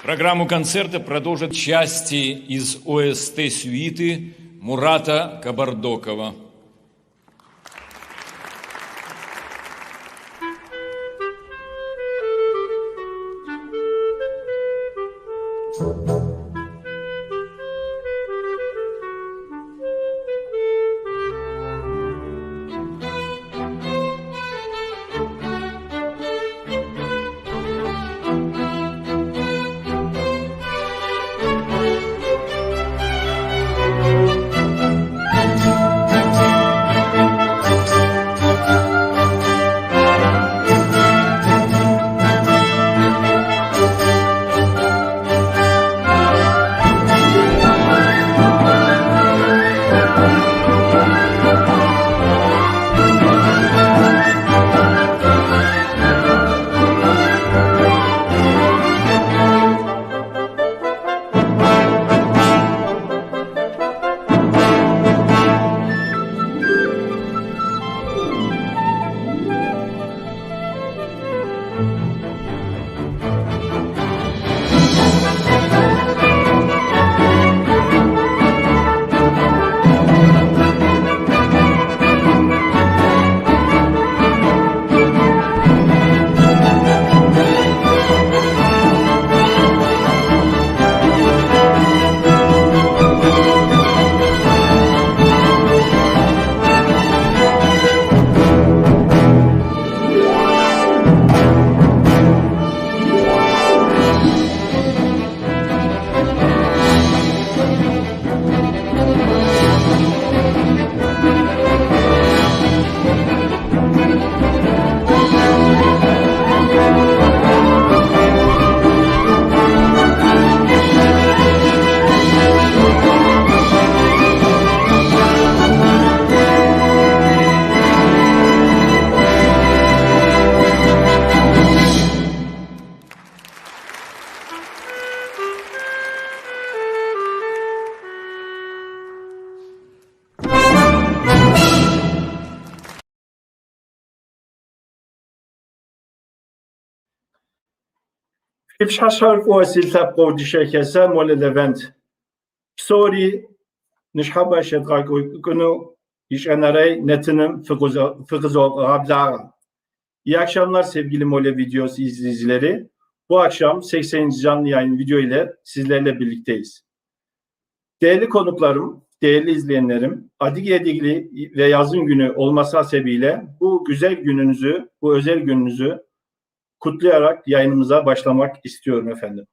Программу концерта продолжат части из ОСТ-сюиты Мурата Кабардокова. Фи пщыхьэщхьэр фӏыуэ си лъэпкъыу дышэхэ, сэ Молэ Левент. Псори ныщхьэбэ щедгъэкӏуэкӏыну ещанэрей нэтыным фыкъызогъэблагъэ. İyi akşamlar sevgili Mole Videos izleyicileri. Bu akşam 80. Canlı yayın video ile sizlerle birlikteyiz. Değerli konuklarım, değerli izleyenlerim, Adige Dili ve yazın günü olması hasebiyle bu güzel gününüzü, bu özel gününüzü kutlayarak yayınımıza başlamak istiyorum efendim.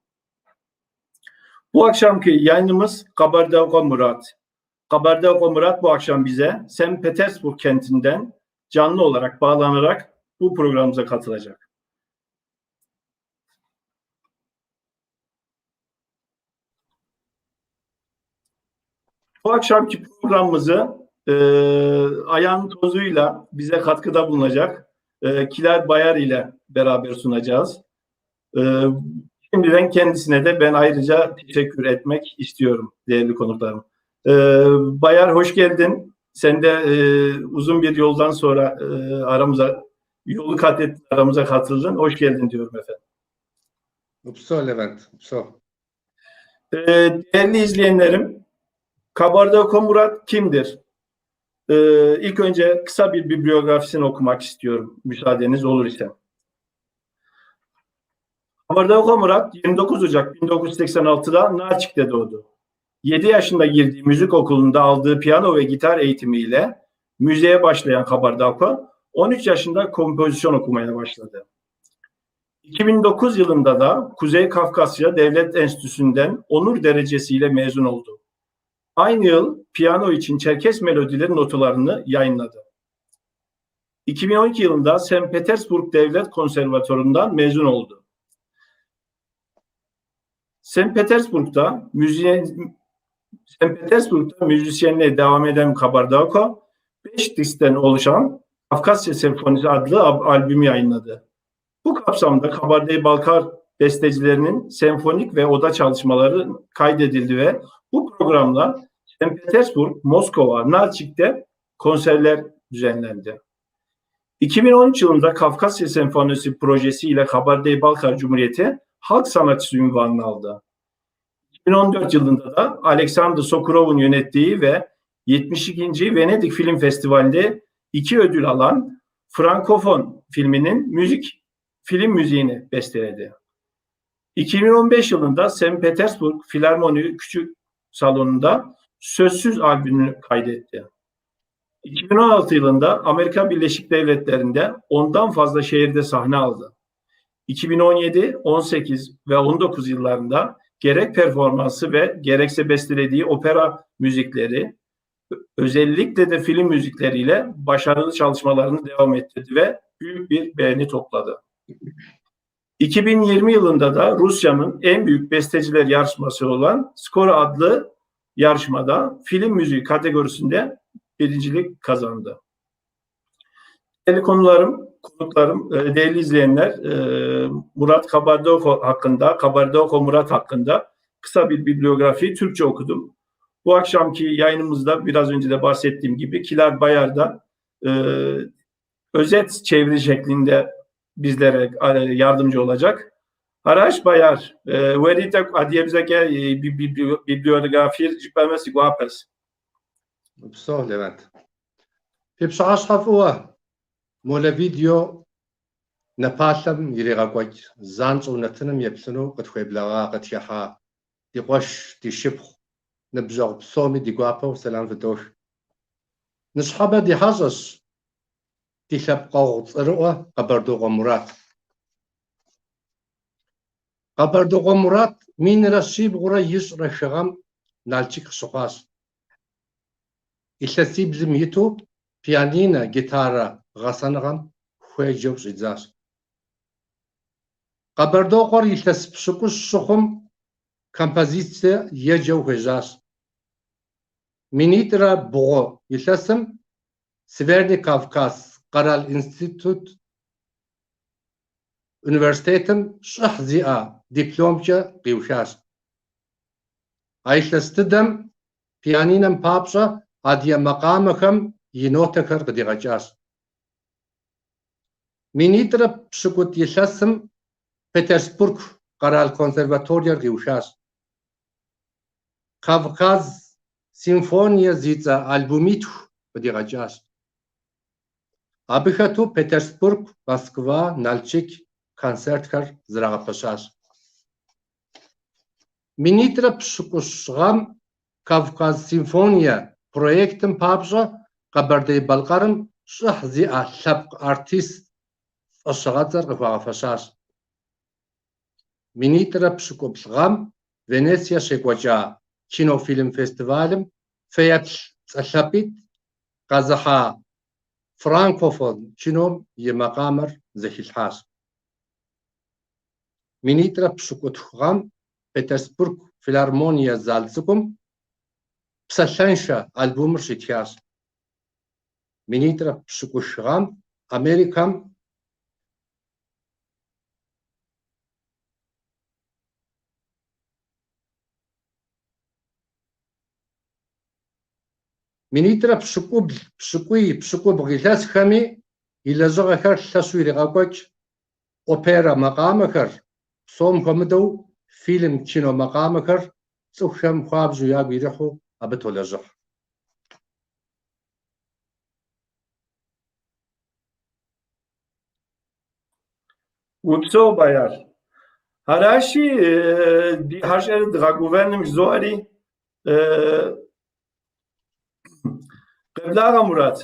Bu akşamki yayınımız Kabardauka Murat. Kabardauka Murat bu akşam bize St. Petersburg kentinden canlı olarak bağlanarak bu programımıza katılacak. Bu akşamki programımızı ayağın tozuyla bize katkıda bulunacak Kiler Bayar ile beraber sunacağız. Şimdiden kendisine de ben ayrıca teşekkür etmek istiyorum değerli konuklarım. Bayar hoş geldin. Sen de uzun bir yoldan sonra aramıza yolu kat ettin, aramıza katıldın. Hoş geldin diyorum efendim. Upso Levent, upso. Değerli izleyenlerim, Kabardauka Murat kimdir? İlk önce kısa bir bibliografisini okumak istiyorum, müsaadeniz olur ise. Kabardauka Murat 29 Ocak 1986'da Nalçik'te doğdu. 7 yaşında girdiği müzik okulunda aldığı piyano ve gitar eğitimiyle müziğe başlayan Kabardauka, 13 yaşında kompozisyon okumaya başladı. 2009 yılında da Kuzey Kafkasya Devlet Enstitüsü'nden onur derecesiyle mezun oldu. Aynı yıl piyano için Çerkes melodileri notalarını yayınladı. 2012 yılında St. Petersburg Devlet Konservatuvarı'ndan mezun oldu. St. Petersburg'da müzisyenliğe devam eden Kabardauka, 5 diskten oluşan Kafkasya Senfonisi adlı albümü yayınladı. Bu kapsamda Kabardey-Balkar bestecilerinin senfonik ve oda çalışmaları kaydedildi ve bu programla St. Petersburg, Moskova, Nalçik'te konserler düzenlendi. 2013 yılında Kafkasya Senfonisi projesi ile Kabardey-Balkar Cumhuriyeti Halk Sanatçısı unvanını aldı. 2014 yılında da Alexander Sokurov'un yönettiği ve 72. Venedik Film Festivali'nde 2 ödül alan Frankofon filminin film müziğini besteledi. 2015 yılında St. Petersburg Filarmoni Küçük Salonu'nda Sözsüz albümünü kaydetti. 2016 yılında Amerika Birleşik Devletleri'nde 10'dan fazla şehirde sahne aldı. 2017, 18 ve 19 yıllarında gerek performansı ve gerekse bestelediği opera müzikleri, özellikle de film müzikleriyle başarılı çalışmalarını devam ettirdi ve büyük bir beğeni topladı. 2020 yılında da Rusya'nın en büyük besteciler yarışması olan Skor adlı yarışmada film müziği kategorisinde birincilik kazandı. Değerli konuklarım, değerli izleyenler, Murat Kabardoko hakkında, Kabardoko Murat hakkında kısa bir bibliografi Türkçe okudum. Bu akşamki yayınımızda biraz önce de bahsettiğim gibi Kilar Bayar'da özet çeviri şeklinde bizlere yardımcı olacak. Araş Bayar, verite adiyebzeke bibliografi jipemesi guapes. Упсэу, Левент. Фи пщыхьэщхьэ фӏыуэ, Молэ видео напалъэм иригъэкӏуэкӏ занщӏэу нэтыным еплъыну къытхуеблэгъа, къытхыхьа ди къуэш, ди шыпхъу, ныбжьэгъу псоми ди гуапэу сэлам фыдох. Ныщхьэбэ ди хьэщӏэщ ди лъэпкъэгъу цӏэрыӏуэ Къэбэрдокъуэ Мурат. Къэбэрдокъуэ Мурат 1323 гъэм Налчик къыщыхъуащ. Илъэсиблым иту пианинэ, гитарэ гъэсэныгъэм хуеджэу щӏидзащ. Къэбэрдокъуэр илъэс 70 щыхъум композицие еджэу хуежьащ. 2002 илъэсым Северный Кавказ къэрал институт университетым щӏыхь зиӏэ дипломкӏэ къиухащ. А илъэс дыдэм пианинэм папщӏэ адыгэ макъамэхэм и нотэхэр къыдигъэкӏащ. 2010 илъэсым Петербург къэрал консерваториер къиухащ. Кавказ симфоние зи цӏэ альбомитху къыдигъэкӏащ. Абы хэту Петербург, Москва, Налчик концертхэр зэрагъэпэщащ. 2010 гъэм Кавказ симфоние проектым папщӏэ Къэбэрдей-Балъкъэрым щӏыхь зиӏэ лъэпкъ артист фӏэщыгъэцӏэр къыхуагъэфэщащ. 2017 гъэм Венецие щекӏуэкӏа кинофильм фестивалым фэеплъ цӏэ лъапӏитӏ къэзыхьа Франкофон кином и макъамэр зэхилъхьащ. 2020 гъэм Петербург филармоние зал цӏыкӏум Псалъэншэ альбомыр щитхащ. 2020 гъэм Америкэм 2010, 10, 20 илъэсхэми и лэжьыгъэхэр лъэщу иригъэкӏуэкӏ оперэ макъамэхэр, псом хуэмыдэу фильм, кино макъамэхэр цӏыхухэм хуабжьу ягу ирихьу абы толэжьыхь. Упсэу, Баяр. Аращи, ди хьэщӏэр дгъэгувэным жызоӏэри, къеблагъэ, Мурат.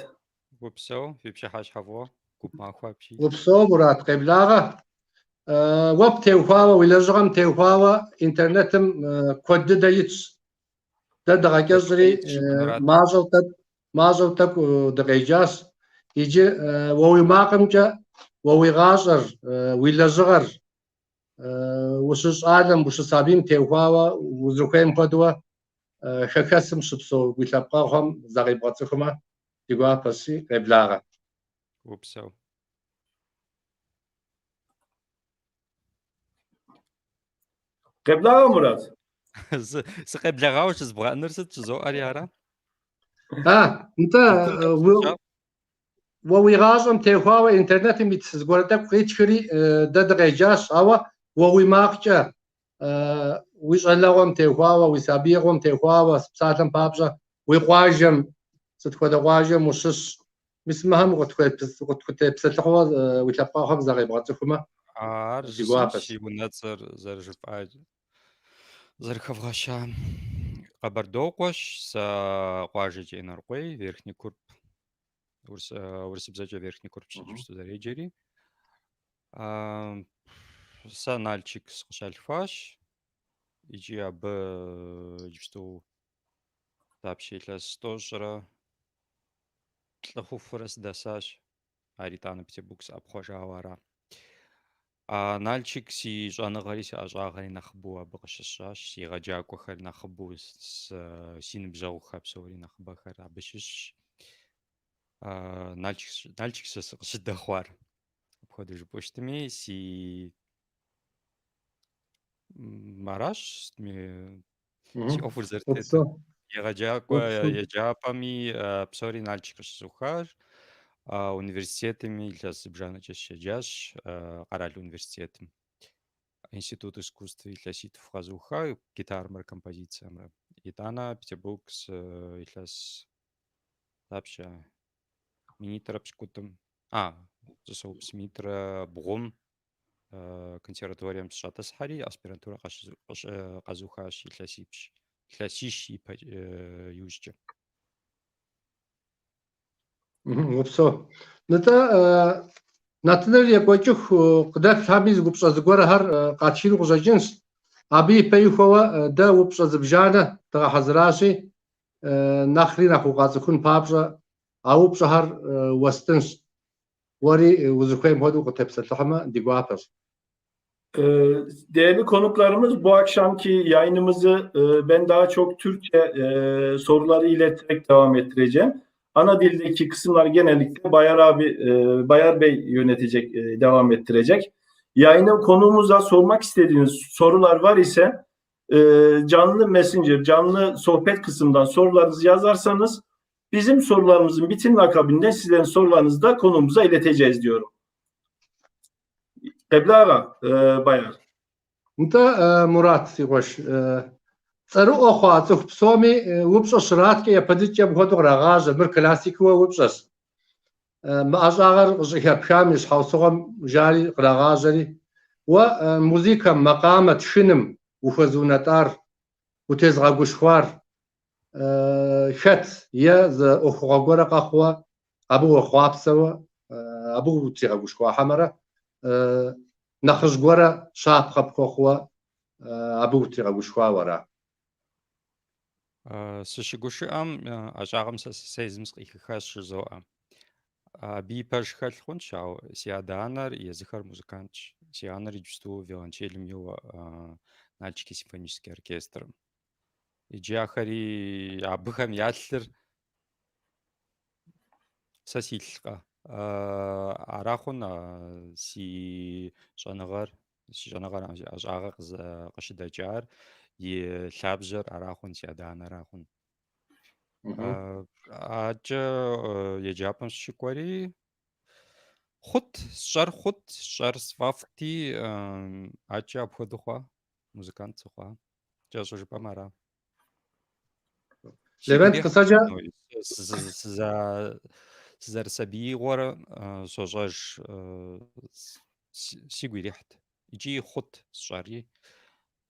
Упсэу, фи пщыхьэщхьэ фӏыуэ, гуп махуэ апщий. Упсэу, Мурат, къеблагъэ. Уэ птеухуауэ, уи лэжьыгъэм теухуауэ интернетым куэд дыдэ итщ. Дэ дыгъэкӏэщӏри, мащӏэу тӏэкӏу дыкъеджащ. Иджы уэ уи макъымкӏэ, уэ уи гъащӏэр, уи лэжьыгъэр, ущыщӏалэм, ущысабийм теухуауэ узыхуейм хуэдэуэ хэхэсым щыпсэу уи лъэпкъэгъухэм закъебгъэцӏыхумэ, ди гуапэщи, къеблагъэ. Упсэу. Къеблагъэ, Мурат. Сыкъеблэгъауэ щызбгъэӏэнур сыт щызоӏэри ара? Нтӏэ, уэ уи гъащӏэм теухуауэ интернетым ит зыгуэр тӏэкӏу къитхри дэ дыкъеджащ, ауэ Уэ уи макъкӏэ, уи щӏалэгъуэм теухуауэ, уи сабиигъуэм теухуауэ, псалъэм папщӏэ, уи къуажэм, сыт хуэдэ къуажэм ущыщ, мис мыхэм укъытхутепсэлъыхьуэ уи лъэпкъэгъухэм закъебгъэцӏыхумэ, Ар ди гуапэщ. жысӏэнщ, си унэцӏэр зэрыжыпӏа, зэрыхэвгъэщам. Къэбэрдокъуэщ, сэ къуажэкӏэ Инарыкъуей, Верхний Курп, урысыбзэкӏэ Верхний Курпщ иджыпсту зэреджэри. Сэ Налчик сыкъыщалъхуащ икӏи абы иджыпсту дапщэ илъэс тӏощӏрэ плӏы хъухурэ сыдэсащ. Ар итӏанэ Петербург сыӏэпхъуэжауэ ара. Налчик си щӏэныгъэри си ӏэщӏагъэри нэхъыбэу абы къыщысщӏащ. Си егъэджакӏуэхэр нэхъыбэу, си ныбжьэгъухэр псори нэхъыбэхэр абы щыщщ. Налчик сэ сыкъыщыдэхъуар. Апхуэдэу жыпӏэу щытми, си аращ си ӏуэхур зэрытетыр. Егъэджакӏуэ еджапӏэми псори Налчик къыщызухащ. Университетми илъэс зыбжанэкӏэ сыщеджащ, къэрал университетым. Институт искусств илъэситху къэзуха гитарэмрэ композициемрэ. Итӏанэ Петербург илъэс дапщэ минитӏрэ пщыкӏутӏым, пцӏы соупс, минитӏрэ бгъум консерваторием сыщӏэтӏысхьэри, аспирантурэ къэзухащ илъэсипщ, илъэсищ ипэ иужькӏэ. Упсэу. Нтӏэ, нэтыныр екӏуэкӏыху къыдэплъхэми зы упщӏэ зыгуэрхэр къатхыну къыщӏэкӏынщ. Абы ипэ ихуэуэ дэ упщӏэ зыбжанэ дгъэхьэзыращи, нэхъри нэхъ укъацӏыхун папщӏэ а упщӏэхэр уэстынщ. Уэри узыхуейм хуэдэу къытепсэлъыхьмэ, ди гуапэщ. Değerli konuklarımız, bu akşamki yayınımızı ben daha çok Türkçe soruları ileterek devam ettireceğim. Ana dildeki kısımlar genellikle Bayar abi, Bayar Bey yönetecek, devam ettirecek. Yayının konuğumuza sormak istediğiniz sorular var ise canlı messenger, canlı sohbet kısmından sorularınızı yazarsanız bizim sorularımızın bitiminin akabinde sizlerin sorularınızı da konuğumuza ileteceğiz diyorum. Къеблагъэ, Bayar. Нтӏэ, Мурат, си къуэш, цӏэрыӏуэ хъуа цӏыху псоми упщӏэ щраткӏэ япэ дыдэкӏэ мыпхуэдэу кърагъажьэ, мыр классикыуэ упщӏэщ. Мы ӏэщӏагъэр къыщӏыхэпхам и щхьэусыгъуэм жари кърагъажьэри, уэ музыкэм, макъамэ тхыным ухуэзыунэтӏар, утезыгъэгушхуар хэт е зы ӏуэхугъуэ гуэрэ къэхъууэ абы уехъуапсэуэ абы утригъэгушхуа хьэмэрэ нэхъыжь гуэрэ щапхъэ пхуэхъууэ абы утригъэгушхуауэ ара? Сыщыгушыӏэм ӏэщӏагъэм сэ езым сыкъыхихащ жызоӏэ. Абы и пэж хэлъ хъунщ, ауэ си адэ-анэр езыхэр музыкантщ. Си анэр иджыпсту виолончелым йоуэ Налчик и симфонический оркестрым. Иджы ахэри абыхэм я лъыр сэ силъкъэ. Ара хъун си щӏэныгъэр, си щӏэныгъэр, си ӏэщӏагъэ къыщыдэкӏар, и лъабжьэр ара хъун, си адэ-анэра хъун. Адэкӏэ еджапӏэм сыщыкӏуэри, хъут, сщӏэр хъут, сщӏэр сфӏэфӏти, адэкӏэ апхуэдэу хъуа, музыкант сыхъуа. Кӏэщӏу жыпӏэмэ ара. Левент, кысэджэ? Сызэрысабиигъуэр сощӏэж, сигу ирихьт. Икӏи хъут сщӏэри,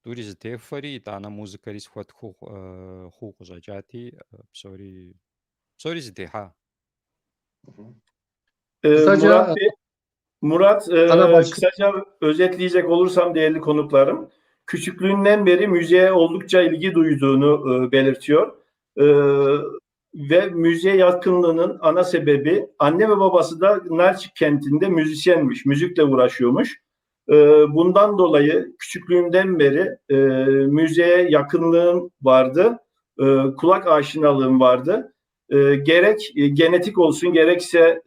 тӏури зэтехуэри, итӏанэ музыкэри схуэтхыу хъуу къыщӏэкӏати, псори, псори зэтехьа. Murat Bey, Murat, kısaca özetleyecek olursam değerli konuklarım, küçüklüğünden beri müziğe oldukça ilgi duyduğunu belirtiyor. Ve müziğe yatkınlığının ana sebebi anne ve babası da Nalçik kentinde müzisyenmiş, müzikle uğraşıyormuş. Bundan dolayı küçüklüğümden beri müziğe yakınlığım vardı, kulak aşinalığım vardı. Gerek genetik olsun gerekse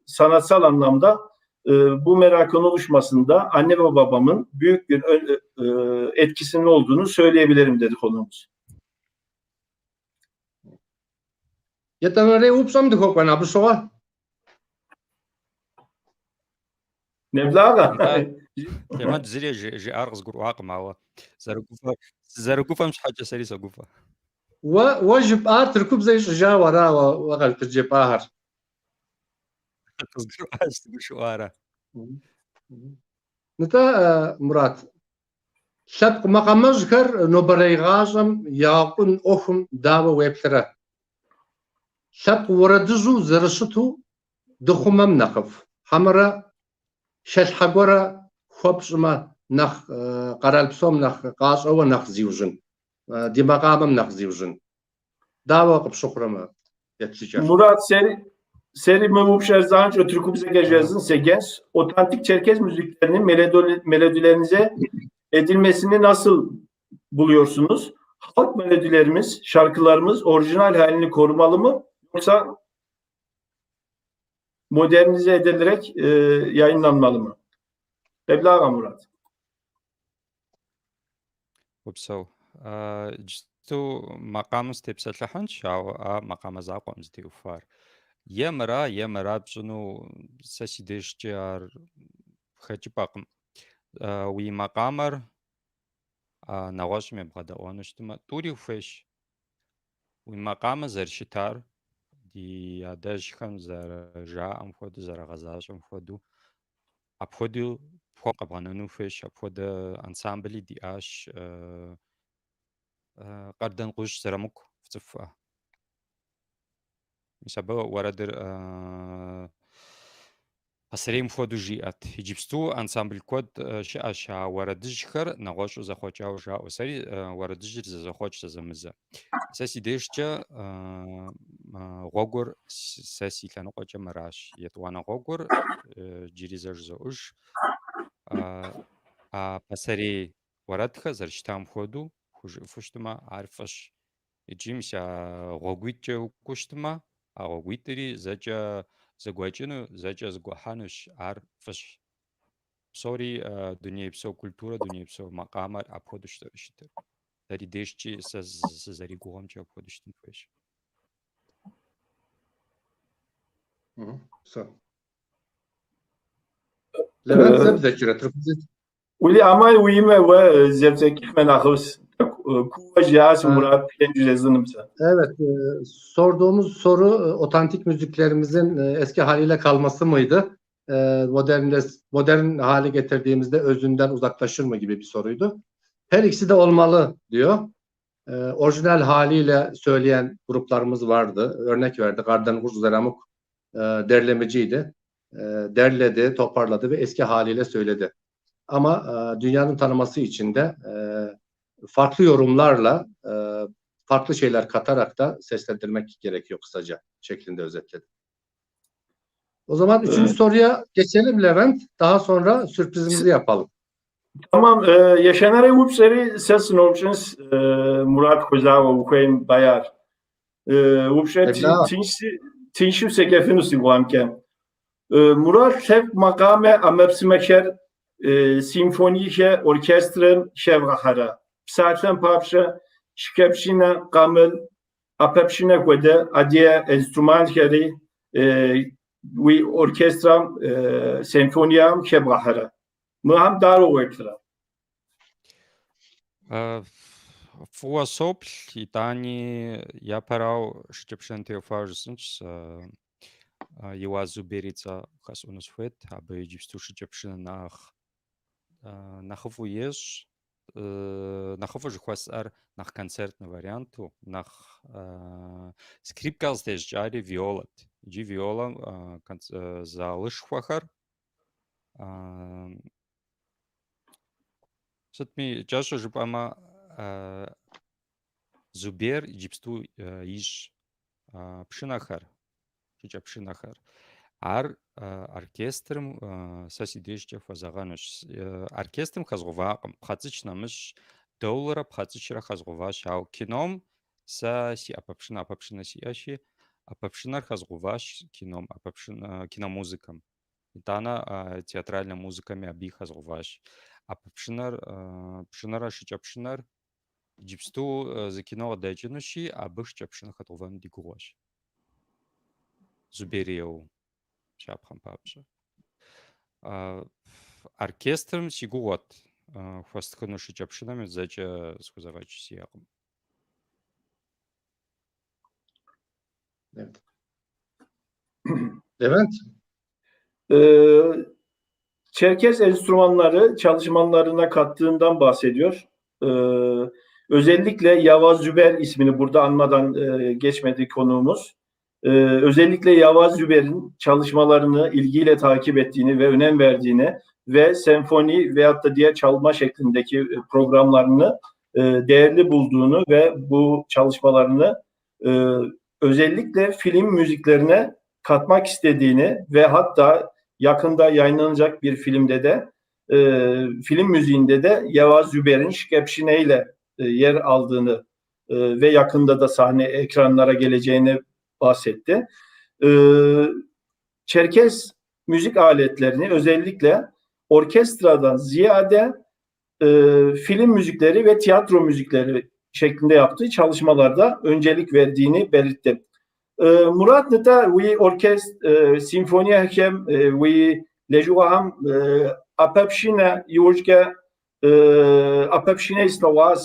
sanatsal anlamda bu merakın oluşmasında anne ve babamın büyük bir etkisinin olduğunu söyleyebilirim dedi konuğumuz. Етӏанэрей упщӏэм дыхуэкӏуэн абы щыгъуэ? Нэблагъэ. Левент зыри жиӏар къызгурыӏуакъым, ауэ зэрыгуфӏэр, сызэрыгуфӏэм щхьэкӏэ сэри согуфӏэ. Уэ, уэ жыпӏар тыркубзэ ищӏыжауэ ара уэ, уэ къызжепӏахэр? Къызгурыӏуащ, сыгушыӏуарэ. Нтӏэ, Мурат, лъэпкъ макъамэжьхэр нобэрей гъащӏэм егъэкъун ӏуэхум дауэ уеплърэ? Лъэпкъ уэрэдыжьу зэрыщыту дыхъумэм нэхъыфӏ, хьэмэрэ хэлъхьэ гуэрэ хуэпщӏмэ нэхъ къэрал псом нэхъ къащӏэуэ нэхъ зиужьын, ди макъамэм нэхъ зиужьын? Дауэ къыпщыхъурэ мы еплъыкӏэр? Murat seri мы упщӏэр занщӏэу тыркубзэкӏэ жезын segens. Otantik Çerkez müziklerinin melodilerinize edilmesini nasıl buluyorsunuz? Halk melodilerimiz, şarkılarımız orijinal halini korumalı mı yoksa modernize edilerek yayınlanmalı mı? Къеблагъэ, Мурат. Упсэу. Иджысту макъамэм сытепсэлъыхьынщ, ауэ а макъамэ закъуэкъым зытеухуар. Е мыра, е мыра пщӏыну сэ си дежкӏэ ар хэкӏыпӏэкъым. Уи макъамэр нэгъуэщӏым ебгъэдэӏуэну щытмэ, тӏури ухуейщ. Уи макъамэ зэрыщытар ди адэжьхэм зэрыжаӏэм хуэдэу, зэрагъэзащӏэм хуэдэу, апхуэдэу пхуэ къэбгъэнэну хуейщ. Апхуэдэ ансамбли диӏащ Къардэнгъущӏ Зырамыку фцӏыхуӏэ. Мис абы уэрэдыр пасэрейм хуэдэу жиӏэт. Иджыпсту ансамбль куэд щыӏэщ, а уэрэдыжьхэр нэгъуэщӏу зэхъуэкӏауэ жаӏэу. Сэри уэрэдыжьыр зызохъуэкӏ зэзэмызэ. Сэ си дежкӏэ гъуэгур сэ си лъэныкъуэкӏэ мыращ. Етӏуанэ гъуэгур иджыри зэ жызоӏуж. А пасэрей уэрэдхэр зэрыщытам хуэдэу хужыӏэфу щытмэ, ар фӏыщ. Икӏи мис а гъуэгуитӏкӏэ укӏуэу щытмэ, а гъуэгуитӏри зэкӏэ зэгуэкӏыну, зэкӏэ зэгухьэнущ, ар фӏыщ. Псори дунейпсо культурэ, дунейпсо макъамэр апхуэдэу зэрыщытыр. Дэри дежкӏи сэ сызэригугъэмкӏэ апхуэдэу щытын хуейщ. Псо. Левент зэбдзэкӏрэ тыркубзэ? Ули ӏэмал уимэ уэ зэбдзэкӏмэ нэхъыфӏщ. Кууэ жиӏащ Мурат пхэнжу жезыным сэ. Evet, sorduğumuz soru otantik müziklerimizin eski haliyle kalması mıydı? Modern hale getirdiğimizde özünden uzaklaşır mı gibi bir soruydu. Her ikisi de olmalı diyor. Orijinal haliyle söyleyen gruplarımız vardı. Örnek verdi. Qardanğuş Zıramık derlemeciydi. Derledi, toparladı ve eski haliyle söyledi. Ama dünyanın tanıması için de farklı yorumlarla farklı şeyler katarak da seslendirmek gerekiyor kısaca şeklinde özetledi. O zaman üçüncü soruya geçelim Levent. Daha sonra sürprizimizi yapalım. Tamam, ещанэрей упщӏэри сэ сыноупщӏынщ, Мурат хуэзауэ ухуейм Баяр. Упщӏэ тыншу седжэфыну си гугъэмкӏэ. Мурат лъэпкъ макъамэ ӏэмэпсымэхэр симфонихэ оркестрым хэвгъэхьэрэ? Псалъэм папщӏэ, шыкӏэпшынэ, къамыл, ӏэпэпшынэ хуэдэ адыгэ инструментхэри уи оркестрам, симфониям хэбгъэхьэрэ? Мыхэм дауэ уеплърэ? Фӏыуэ соплъ, итӏани япэрауэ шыкӏэпшынэм теухуауэ жысӏэнщ сэ. Иуаз Зубер и цӏэ хэсӏуну сыхуейт. Абы иджыпсту шыкӏэпшынэ нэхъ нэхъыфӏу ещӏ. Нэхъыфӏу жыхуэсӏэр нэхъ концертный варианту, нэхъ скрипкэ къызытещӏыкӏари виолэт. Иджы виолэм залышхуэхэр сытми кӏэщӏу жыпӏэмэ, Зубер иджыпсту ищӏ пшынэхэр, шыкӏэпшынэхэр. Ар оркестрым сэ си дежкӏэ хуэзэгъэнущ. Оркестрым хэзгъувакъым, пхъэцӏыч нэмыщӏ, даулрэ пхъэцӏычрэ хэзгъуващ, ауэ кином сэ си ӏэпэпшынэ, ӏэпэпшынэ сиӏэщи, ӏэпэпшынэр хэзгъуващ кином, ӏэпэпшынэ, киномузыкэм. Итӏанэ театральнэ музыкэми абыи хэзгъуващ. ӏэпэпшынэр, пшынэрэ шыкӏэпшынэр иджыпсту зы кино къыдэкӏынущи, абы шыкӏэпшынэ хэдгъувэну ди гугъэщ. Зубер еуэу, щапхъэм папщӏэ. Оркестрым си гугъуэт хуэстхыну шыкӏэпшынэм зэкӏэ схузэфӏэкӏ сиӏэкъым. Levent? Çerkez enstrümanları çalışmalarına kattığından bahsediyor. Özellikle Yavaz Züber ismini burada anmadan geçmedi konuğumuz. Özellikle Yavaz Züber'in çalışmalarını ilgiyle takip ettiğini ve önem verdiğini ve senfoni veyahut da diğer çalma şeklindeki programlarını değerli bulduğunu ve bu çalışmalarını özellikle film müziklerine katmak istediğini ve hatta yakında yayınlanacak bir filmde de film müziğinde de Yavaz Züber'in Şikepşine ile yer aldığını ve yakında da sahne ekranlara geleceğini bahsetti. Çerkez müzik aletlerini özellikle orkestradan ziyade film müzikleri ve tiyatro müzikleri şeklinde yaptığı çalışmalarda öncelik verdiğini belirtti. Murat нытӏэ уи оркестр симфониехэм уи лэжьыгъэхэм ӏэпэпшынэ иужькӏэ ӏэпэпшынэ слъэгъуащ.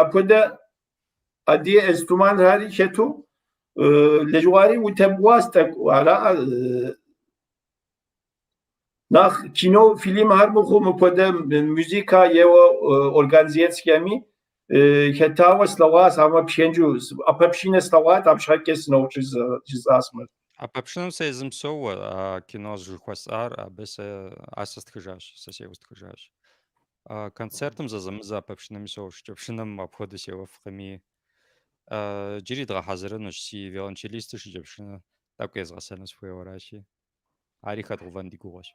Апхуэдэ адыгэ инструментхэри хэту лэжьыгъэри утебгъуащ тӏэкӏу ара нэхъ кино фильмхэр мыхъуу мыпхуэдэ музыка еуэ организациями хэтауэ слъэгъуащ, ауэ пхэнжу ӏэпэпшынэ слъэгъуат, абы щхьэкӏэ сыноупщӏ жысӏащ мыр. Ӏэпэпшынэм сэ езым соуэ, а кино жыхуэсӏар абы сэ ар сэ стхыжащ, сэ сейуэ стхыжащ. Концертым зэзэмызэ ӏэпэпшынэми соуэ, шыкӏэпшынэм апхуэдэу сеуэфкъыми. Иджыри дгъэхьэзырынущ, си виолончелистыр шыкӏэпшынэ тӏэкӏу езгъэсэну сыхуейуэ аращи, ари хэдгъэувэн ди гугъэщ.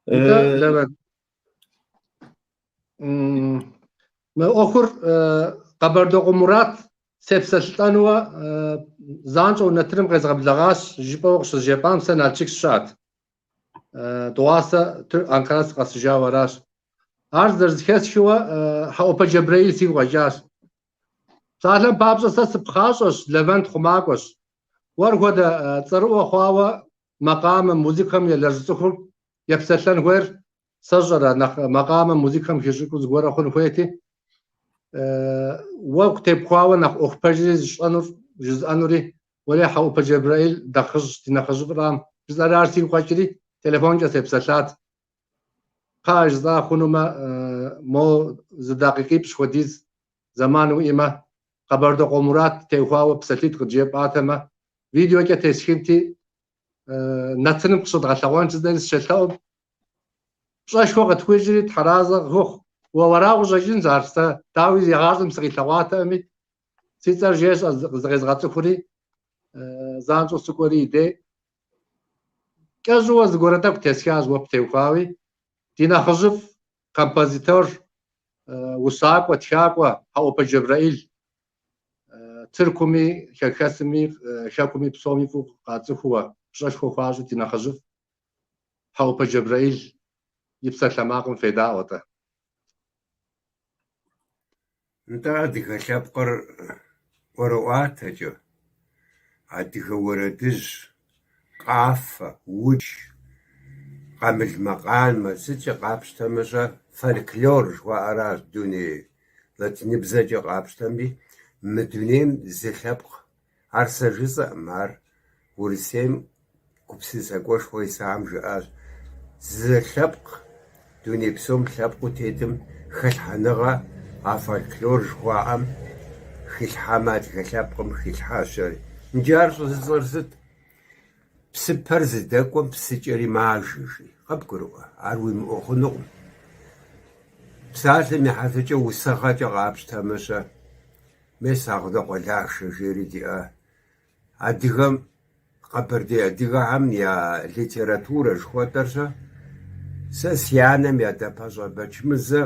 Нтӏэ, Левент. Мы ӏуэхур Къэбэрдокъуэ Мурат сепсэлъылӏэнуэ занщӏэу нэтыным къезгъэблэгъащ жыпӏэу къыщызжепӏам сэ Налшык сыщыӏэт. Дыгъуасэ Анкара сыкъэсыжауэ аращ. Ар зэрызэхэсхыуэ Хьэӏупэ Джэбрэӏил сигу къэкӏащ. Псалъэм папщӏэ сэ сыпхъащӏэщ, Левент хъумакӏуэщ. Уэр хуэдэ цӏэрыӏуэ хъуауэ макъамэм, музыкэм елэжь цӏыхур епсэлъэн хуейр сэ сщӏэрэ, нэхъ макъамэм, музыкэм хищӏыкӏыу зыгуэрэ хъун хуейти, уэ ктепхуауэ нэхъ ӏуэху пэжри зыщӏэнур жызыӏэнури, уэрей Хьэӏупэ Джэбрэӏил нэхъыжь, ди нэхъыжьыфӏрам жысӏэри ар сигу къэкӏри, телефонкӏэ сепсэлъат. Кхъыӏэ жысӏа хъунумэ, мо зы дакъикъипщӏ хуэдиз зэман уиӏэмэ, Къэбэрдокъуэ Мурат теухуауэ псалъитӏ къыджепӏатэмэ, видеокӏэ тесхынти, нэтыным къыщыдгъэлъэгъуэн жысӏэри сыщелъэӏум, пщӏэшхуэ къытхуищӏри тхьэразэ къыхухъу. Уэ уэрауэ къыщӏэкӏынщ ар, сэ дауи игъащӏэм сыкъилъэгъуатэкъыми, си цӏэр жесӏэ зыкъезгъэцӏыхури, занщӏэу сыкӏуэри и дей. Кӏэщӏыуэ зыгуэрэ тӏэкӏу тесхащ уэ птеухуауи. Ди нэхъыжьыфӏ, композитор, усакӏуэ, тхакӏуэ Хьэӏупэ Джэбрэӏил Тыркуми, хэхэсми, хэкуми псоми фӏыуэ къацӏыхууэ, пщӏэшхуэ хуащӏу ди нэхъыжьыфӏ Хьэӏупэ Джэбрэӏил и псалъэмакъым федаӏуэ-тӏэ. Нтӏэ, адыгэ лъэпкъыр ӏуэрыӏуатэкӏэ, адыгэ уэрэдыжь, къафэ, удж, къамыл макъамэ, сыткӏэ къапщтэмэ-щэ, фольклор жыхуаӏэращ дуней латиныбзэкӏэ къапщтэми, мы дунейм зы лъэпкъ, ар сэ жысӏэкъым, ар Урысейм гупсысакӏуэшхуэ исам жиӏащ. Зы лъэпкъ, дуней псом лъэпкъыу тетым хэлъхьэныгъэ а фольклор жыхуаӏэм хилъхьамэ, адыгэ лъэпкъым хилъхьащ жари. Иджы ар щӏыжысӏэр сыт? Псыпэр зыдэкӏуэм псыкӏэри мажэ, жи. Къыбгурыӏуэ, ар уимыӏэу хъунукъым. Псалъэм и хьэтыркӏэ усыгъэкӏэ къапщтэмэ-щэ, мес Агънокъуэ Лашэ жери диӏэ. Адыгэм, къэбэрдей адыгэхэм я литературэ жыхуэтӏэр-щэ, сэ си анэм и адэ Пащӏэ Бэчмырзэ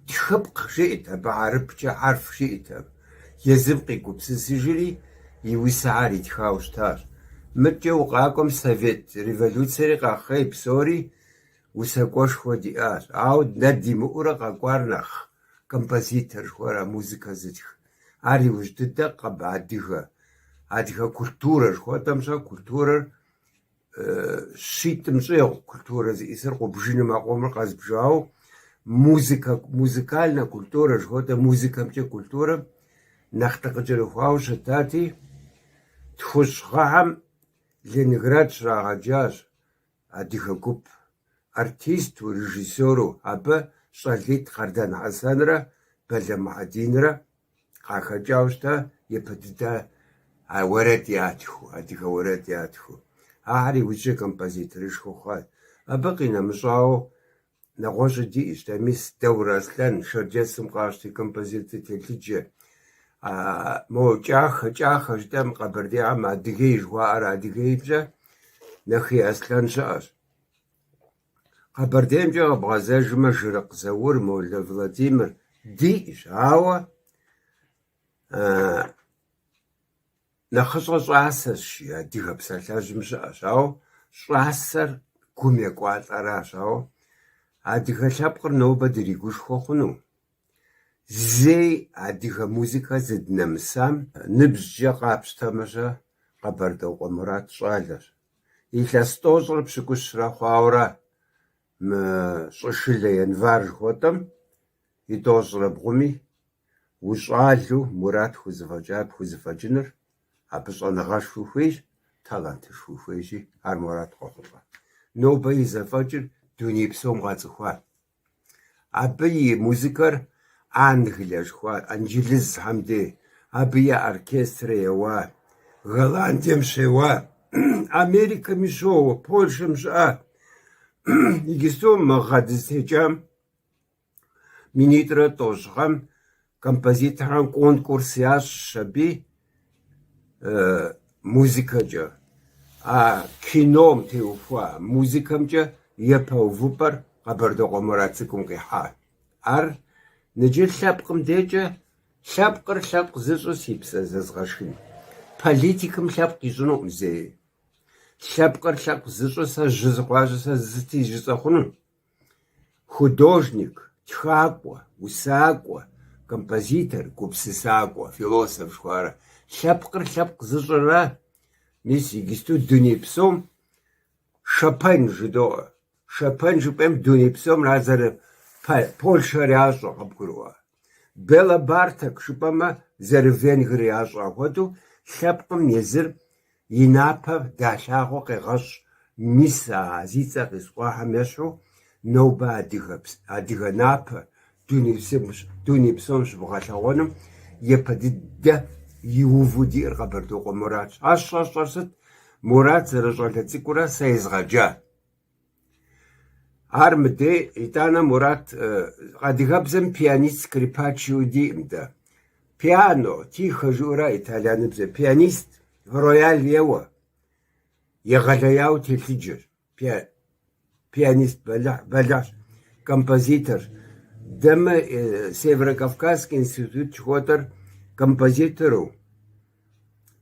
тхыпкъ жиӏэт, абы хьэрыпкӏэ хьэрф жиӏэт абы. Езым къигупсысыжри и усэхэр итхауэ щытащ. Мыдкӏэ укъакӏуэм совет революцэри къэхъей псори усакӏуэшхуэ диӏащ. Ауэ дэ димыӏэурэ къэкӏуар нэхъ композитор жыхуаӏэр, музыкэ зытх. Ар иужь дыдэ къэб адыгэ, адыгэ культурэ жыхуэтӏэм-щэ, культурэр. щитӏым щӏегъу культурэ зиӏисыр къубжыным а къомыр къэзбжауэ, музыкэ, музыкальнэ культурэ жыхуэтӏэ музыкэмкӏэ культурэм нэхъ дыкъыкӏэрыхуауэ щытати, тхущӏ гъэхэм Ленинград щрагъэджащ адыгэ гуп, артисту, режиссеру, абы щӏалитӏ Къардэн Хьэсэнрэ Балэ Мухьэдинрэ къахэкӏауэ щыта япэ дыдэ а уэрэд ятхыу, адыгэ уэрэд ятхыу. Ахэр иужькӏэ композиторышхуэ хъуат. Абы къинэмыщӏауэ нэгъуэщӏи диӏэщ, дэ мис Даур Аслъэн, Шэрджэсым къащти композитор телъыджэ. Мо кӏахэ, кӏахэ жытӏэм Къэбэрдейхэм Адыгей жыхуаӏэр Адыгеймкӏэ Нэхей Аслъэн щыӏэщ. Къэбэрдеймкӏэ къэбгъэзэжмэ, Жырыкъ Заур, Молэ Владимир диӏэщ, ауэ нэхъыщӏэ щӏасэщ, жи, адыгэ псалъэжьым щыӏэщ, ауэ щӏасэр гум екӏуалӏэращ, ауэ адыгэ лъэпкъыр нобэ дригушхуэ хъуну. Зэи адыгэ музыкэ зыднэмысам ныбжькӏэ къапщтэмэ-щэ, Къэбэрдокъуэ Мурат щӏалэщ. Илъэс тӏощӏрэ пщыкӏущрэ хъуауэрэ мы щӏышылэ январь жыхуэтӏэм и тӏощӏрэ бгъуми, ущӏалэу Мурат хузэфӏэкӏар пхузэфӏэкӏыныр, абы щӏэныгъэшхуи хуейщ, талантышхуи хуейщи, ар Мурат къохъулӏэ. Нобэ и зэфӏэкӏыр дуней псом къацӏыхуа. Абы и музыкэр Англие жыхуаӏэр, Инджылызхэм дей, абы я оркестрэ еуа, Голландием щеуа, Америкэми щоуэ, Польшэм щыӏа. Иджысту мы гъэ дызытекӏам минитӏрэ тӏощӏ гъэм композиторхэм конкурс ящӏщ аби музыкэкӏэ, а кином теухуа музыкэмкӏэ япэ увыпӏэр Къэбэрдокъуэ Мурат цӏыкӏум къихьа. Ар ныджы лъэпкъым декӏэ лъэпкъыр лъэпкъ зыщӏыр си псэ зэзгъэшхын. Политикым лъэпкъ ищӏынукъым зэи. Лъэпкъыр лъэпкъ зыщӏыр сэ жьы сыхъуащи, сэ сыти жысӏэ хъуну. Художник, тхакӏуэ, усакӏуэ, композитор, гупсысакӏуэ, философ жыхуаӏэр. Лъэпкъыр лъэпкъ зыщӏыра, мис иджысту дуней псом Шопен жыдоӏэ. Шопен жыпӏэм дуней псом ар зэры Польшэр ящӏэ, къыбгурыӏуа. Бела Барток жыпӏэмэ, зэры-венгр ящӏэ апхуэдэу, лъэпкъым езыр и напэ далъагъуу къегъэщӏ, мис а зи цӏэ къисӏуахэм ещхьу, нобэ адыгэ напэ дуней псом щыбгъэлъэгъуэным япэ дыдэ иуву диӏэр Къэбэрдокъуэ Муратщ. Ар щӏэсщӏэр сыт? Мурат зэрыщӏалэ цӏыкӏурэ сэ езгъэджа. Ар мыдей, итӏанэ Мурат адыгэбзэм пианист скрипач жиӏэу диӏым дэ. Пиано, тихо жиӏэурэ итальяныбзэ. Пианист, рояль еуэ. Егъэлеяуэ телъыджэщ. Пианист бэлыхьщ, композиторщ. Дэ мы Северо-Кавказский институт жыхуэтӏэр композитору,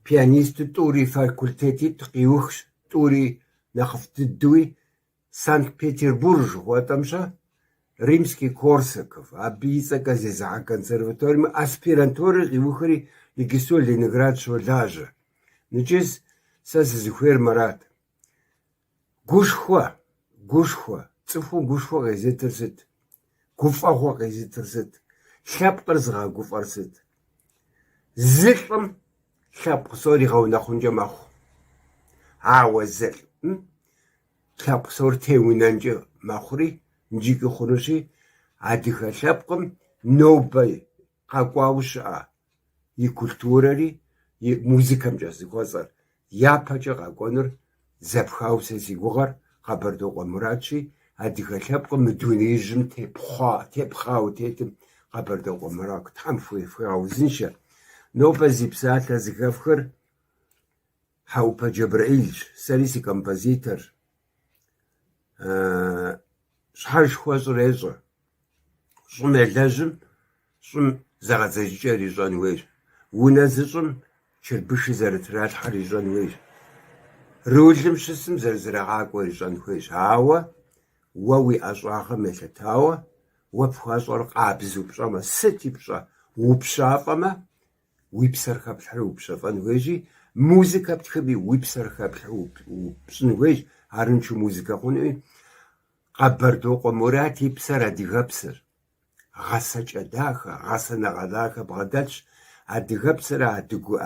пианисту тӏури факультетитӏ къиухщ, тӏури Нэхъыфӏ дыдэуи Санкт-Петербург жыхуэтӏэм-щэ, Римский-Корсаков, абы и цӏэкӏэ зезыхьэ консерваторием аспирантурэр къиухри иджысту Ленинград щолажьэ. Ныджы сэ сызыхуейр мырат. Гушхуэ, гушхуэ, цӏыхум гушхуэ къезытыр сыт? Гуфӏэгъуэ къезытыр сыт? Лъэпкъыр зыгъэгуфӏэр сыт? Зы лӏым лъэпкъ псор игъэунэхъункӏэ мэхъу. Ауэ зы лӏым лъэпкъ псор теунэнкӏэ мэхъури, иджыкӏи хъунущи, адыгэ лъэпкъым нобэ къэкӏуауэ щыӏэ и культурэри, и музыкэмкӏэ зыхуэцӏэр, япэкӏэ къэкӏуэнур зэпхауэ сэ си гугъэр Къэбэрдокъуэ Муратщи, адыгэ лъэпкъым мы дунеижьым тепхъауэ тетым Къэбэрдокъуэ Мурат Тхьэм хуигъэузыншэ. Нобэ зи псалъэ зыхэфхыр Хьэӏупэ Джэбрэӏилщ, сэри си композиторщ. Щхьэж хуэщӏыр ещӏэ. Щӏым елэжьым щӏым зэгъэдзэкӏыкӏэр ищӏэн хуейщ. Унэ зыщӏым чырбышыр зэрытралъхьэр ищӏэн хуейщ. Рулым щысым зэрызэрагъакӏуэр ищӏэн хуейщ. Ауэ уэ уи ӏэщӏагъэм елъытауэ, уэ пхуэщӏэр къабзэу пщӏэмэ, сыти пщӏэ, упщафӏэмэ, уи псэр хэплъхьэрэ упщэфӏэн хуейщи. Музыкэ птхыми, уи псэр хэплъхьэу пщӏын хуейщ, арыншэу музыкэ хъунуи. Къэбэрдокъуэ Мурат и псэр адыгэпсэщ. Гъэсэкӏэ дахэ, гъэсэныгъэ дахэ бгъэдэлъщ, адыгэпсэрэ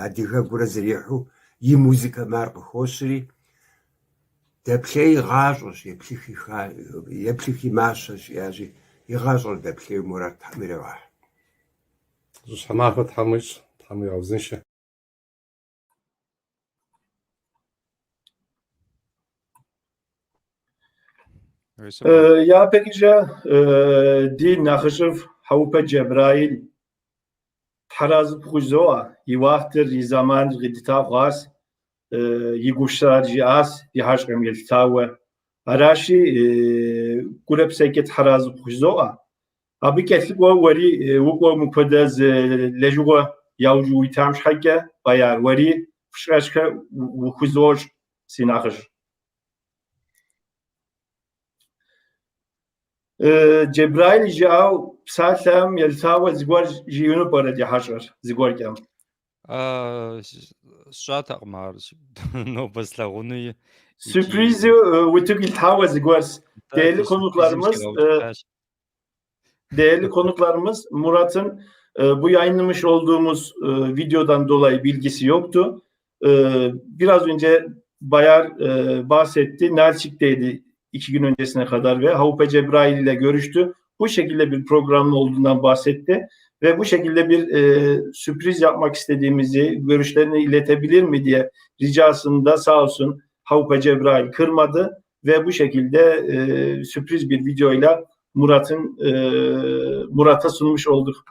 адыгэгурэ зэрихьэу и музыкэм ар къыхощри, дэплъеи гъащӏэщ, еплъыхи мащэщ, жиӏащи, и гъащӏэр дэплъейуэ Мурат Тхьэм иригъэхь. Жьыщхьэ махуэ Тхьэм уищӏ, Тхьэм уигъэузыншэ. Япэкӏэ ди нэхъыжьыфӏ Хьэӏупэ Джэбраил Тхьэразы пхужызоӏэ, и уахътыр, и зэманыр къидыта хъуащ, и гупсысэр жиӏащ, ди хьэщӏэм елъытауэ. Аращи, гурэ псэкӏэ Тхьэразы пхужызоӏэ. Абы кӏэлъыкӏуэу уэри укӏуэу мыпхуэдэ зы лэжьыгъуэ яужь уитам щхьэкӏэ, Баяр, уэри фӏыщӏэшхуэ ухузощӏ, си нэхъыжь. Джэбраил жиӏау псалъэм елъытауэ зыгуэр жиӏэну пӏэрэ ди хьэщӏэр зыгуэркӏэ? Сщӏатэкъым ар нобэ слъагъуну. Сюрпризу утыку илъхьауэ зыгуэр. Değerli konuklarımız, Değerli konuklarımız, Murat'ın bu yayınlamış olduğumuz videodan dolayı bilgisi yoktu. Biraz önce Bayar bahsetti. Nalçik'teydi 2 gün öncesine kadar ve Haup'e Cebrail ile görüştü. Bu şekilde bir programın olduğundan bahsetti ve bu şekilde bir sürpriz yapmak istediğimizi, görüşlerini iletebilir mi diye ricasında sağ olsun Haup'e Cebrail kırmadı ve bu şekilde sürpriz bir videoyla Murat'ın Murat'a sunmuş olduk.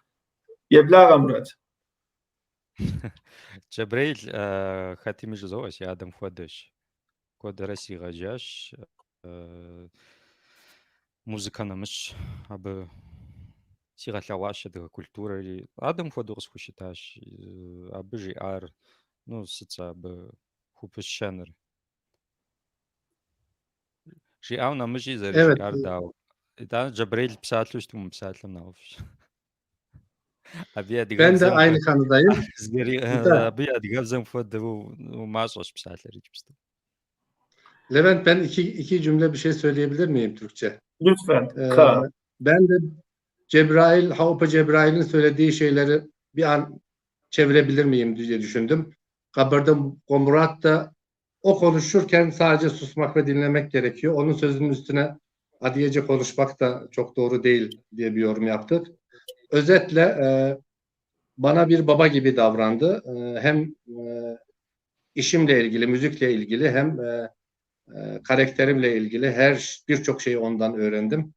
Еблагъэ, Мурат. Джэбрэил хэтми жызоӏэ, си адэм хуэдэщ. Куэдрэ сигъэджащ. Музыкэ нэмыщӏ абы сигъэлъэгъуащ адыгэ культурэри. Адэм хуэдэу къысхущытащ. Абы жиӏар, ну, сыт сэ абы хупыщэныр? Жиӏау нэмыщӏи зэрыжиӏар дауэ? Итӏанэ Джэбрэил псалъэу щыту мыпсалъэм нэхъыфӏщ. Абы Ben de адыгэбзэм aynı kanıdayım. Абы адыгэбзэм хуэдэу мащӏэщ псалъэр иджыпсту. Levent ben iki cümle bir şey söyleyebilir miyim Türkçe? Lütfen. Kaan. Ben de Cebrail, Haupa Cebrail'in söylediği şeyleri bir an çevirebilir miyim diye düşündüm. Kabarda Murat da o konuşurken sadece susmak ve dinlemek gerekiyor. Onun sözünün üstüne Adigece konuşmak da çok doğru değil diye bir yorum yaptık. Özetle bana bir baba gibi davrandı. Hem işimle ilgili, müzikle ilgili hem karakterimle ilgili her birçok şeyi ondan öğrendim.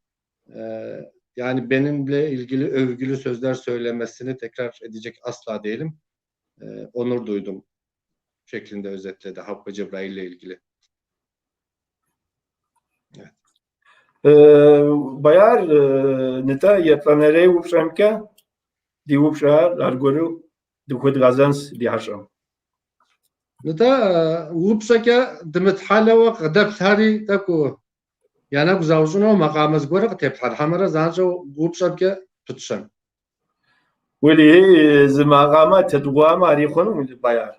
Yani benimle ilgili övgülü sözler söylemesini tekrar edecek asla değilim. Onur duydum şeklinde özetledi Hakkı Cebrail ile ilgili. Evet. Баяр, нтӏэ еплӏанэрей упщӏэмкӏэ ди упщӏэр аргуэру дыхуэдгъэзэнщ ди хьэщӏэм. Нтӏэ упщӏэкӏэ дымытхьэлэуэ къыдэплъхэри тӏэкӏу я нэгу заущӏыну макъамэ зыгуэрэ къытеплъхьэн, хьэмэрэ занщӏэу упщӏэмкӏэ пытщэн. Уэли, зы макъамэ тедгъуамэ ари хъуну, Баяр.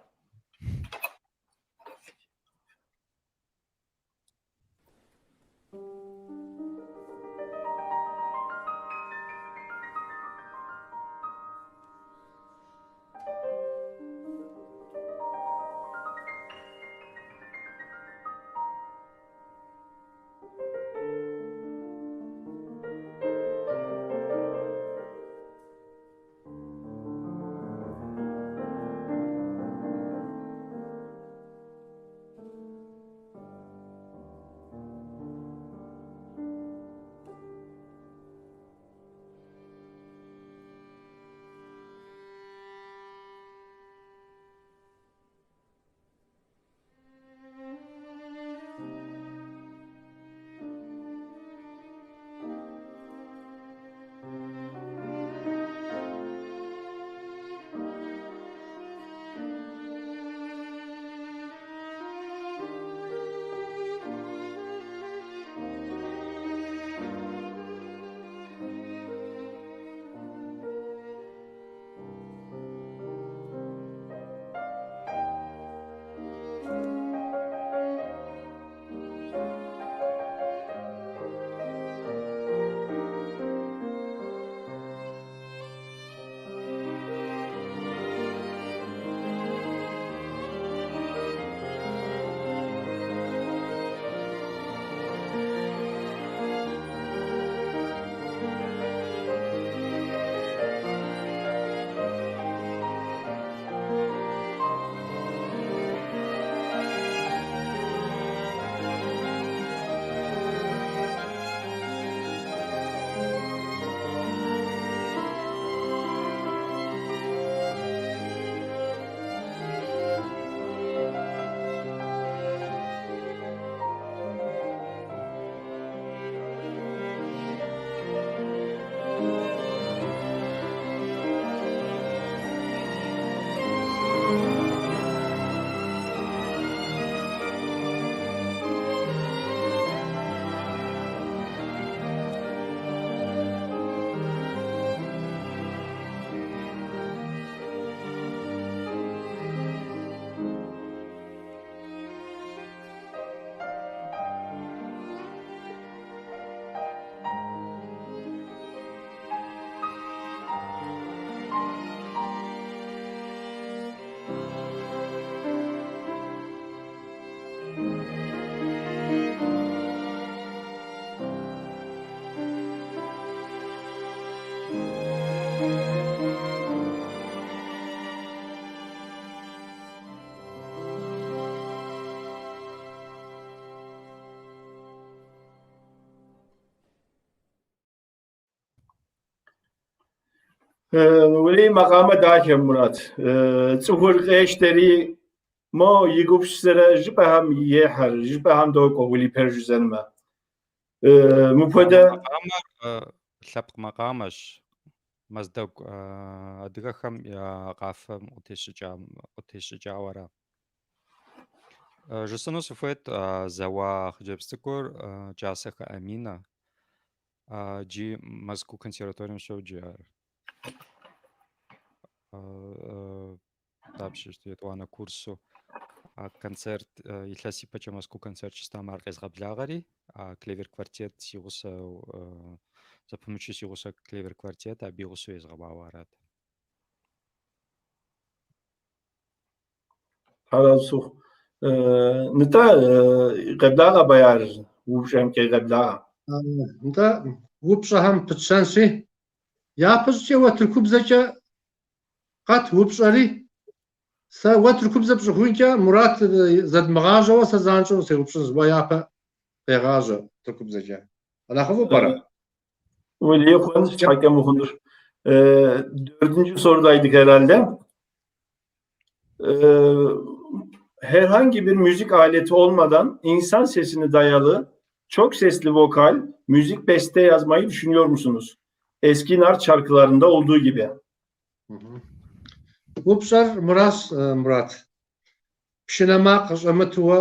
Уи макъамэ дахэ, Мурат. Цӏыхур къещтэри, мо и гупсысэрэ жыпӏэхэм ехьэр, жыпӏэхэм докӏуэ уэли пэж жысӏэнмэ. Мыпхуэдэ... Макъамэр лъэпкъ макъамэщ. Мэздэгу адыгэхэм я къафэм къытещӏыкӏауэ ара. Жысӏэну сыхуейт зэуа хъыджэбз цӏыкӏур Кӏасэхэ Аминэ. Иджы Мэзкуу консерваторием щоджэ ар. Дапщэщ етӏуанэ курсу. А концерт илъэс ипэкӏэ Мэзкуу концерт щыстам ар къезгъэблагъэри, а клевер квартет си гъусэу, зэпымычу си гъусэ клевер квартет абы и гъусэу езгъэуауэ арат. Тхьэразэ сыхъу. Нтӏэ, къеблагъэ, Баяр, упщӏэмкӏэ къеблагъэ. Нтӏэ, упщӏэхэм пытщэнщи, япэщӏыкӏэ уэ тыркубзэкӏэ къэт упщӏэри, сэ уэ тыркубзэ пщӏыхункӏэ Мурат зэдмыгъажьэуэ сэ занщӏэу сеупщӏынщ, уэ япэ къегъажьэ тыркубзэкӏэ. Нэхъыфӏу пӏэрэ? Уэлей хъун, щхьэкӏэ мыхъунур. Dördüncü sorudaydık herhalde. Herhangi bir müzik aleti olmadan insan sesine dayalı çok sesli vokal, müzik beste yazmayı düşünüyor musunuz? Eski Nart şarkılarında olduğu gibi. Упщӏэр мыращ, Мурат. Пшынэ макъ щӏэмытууэ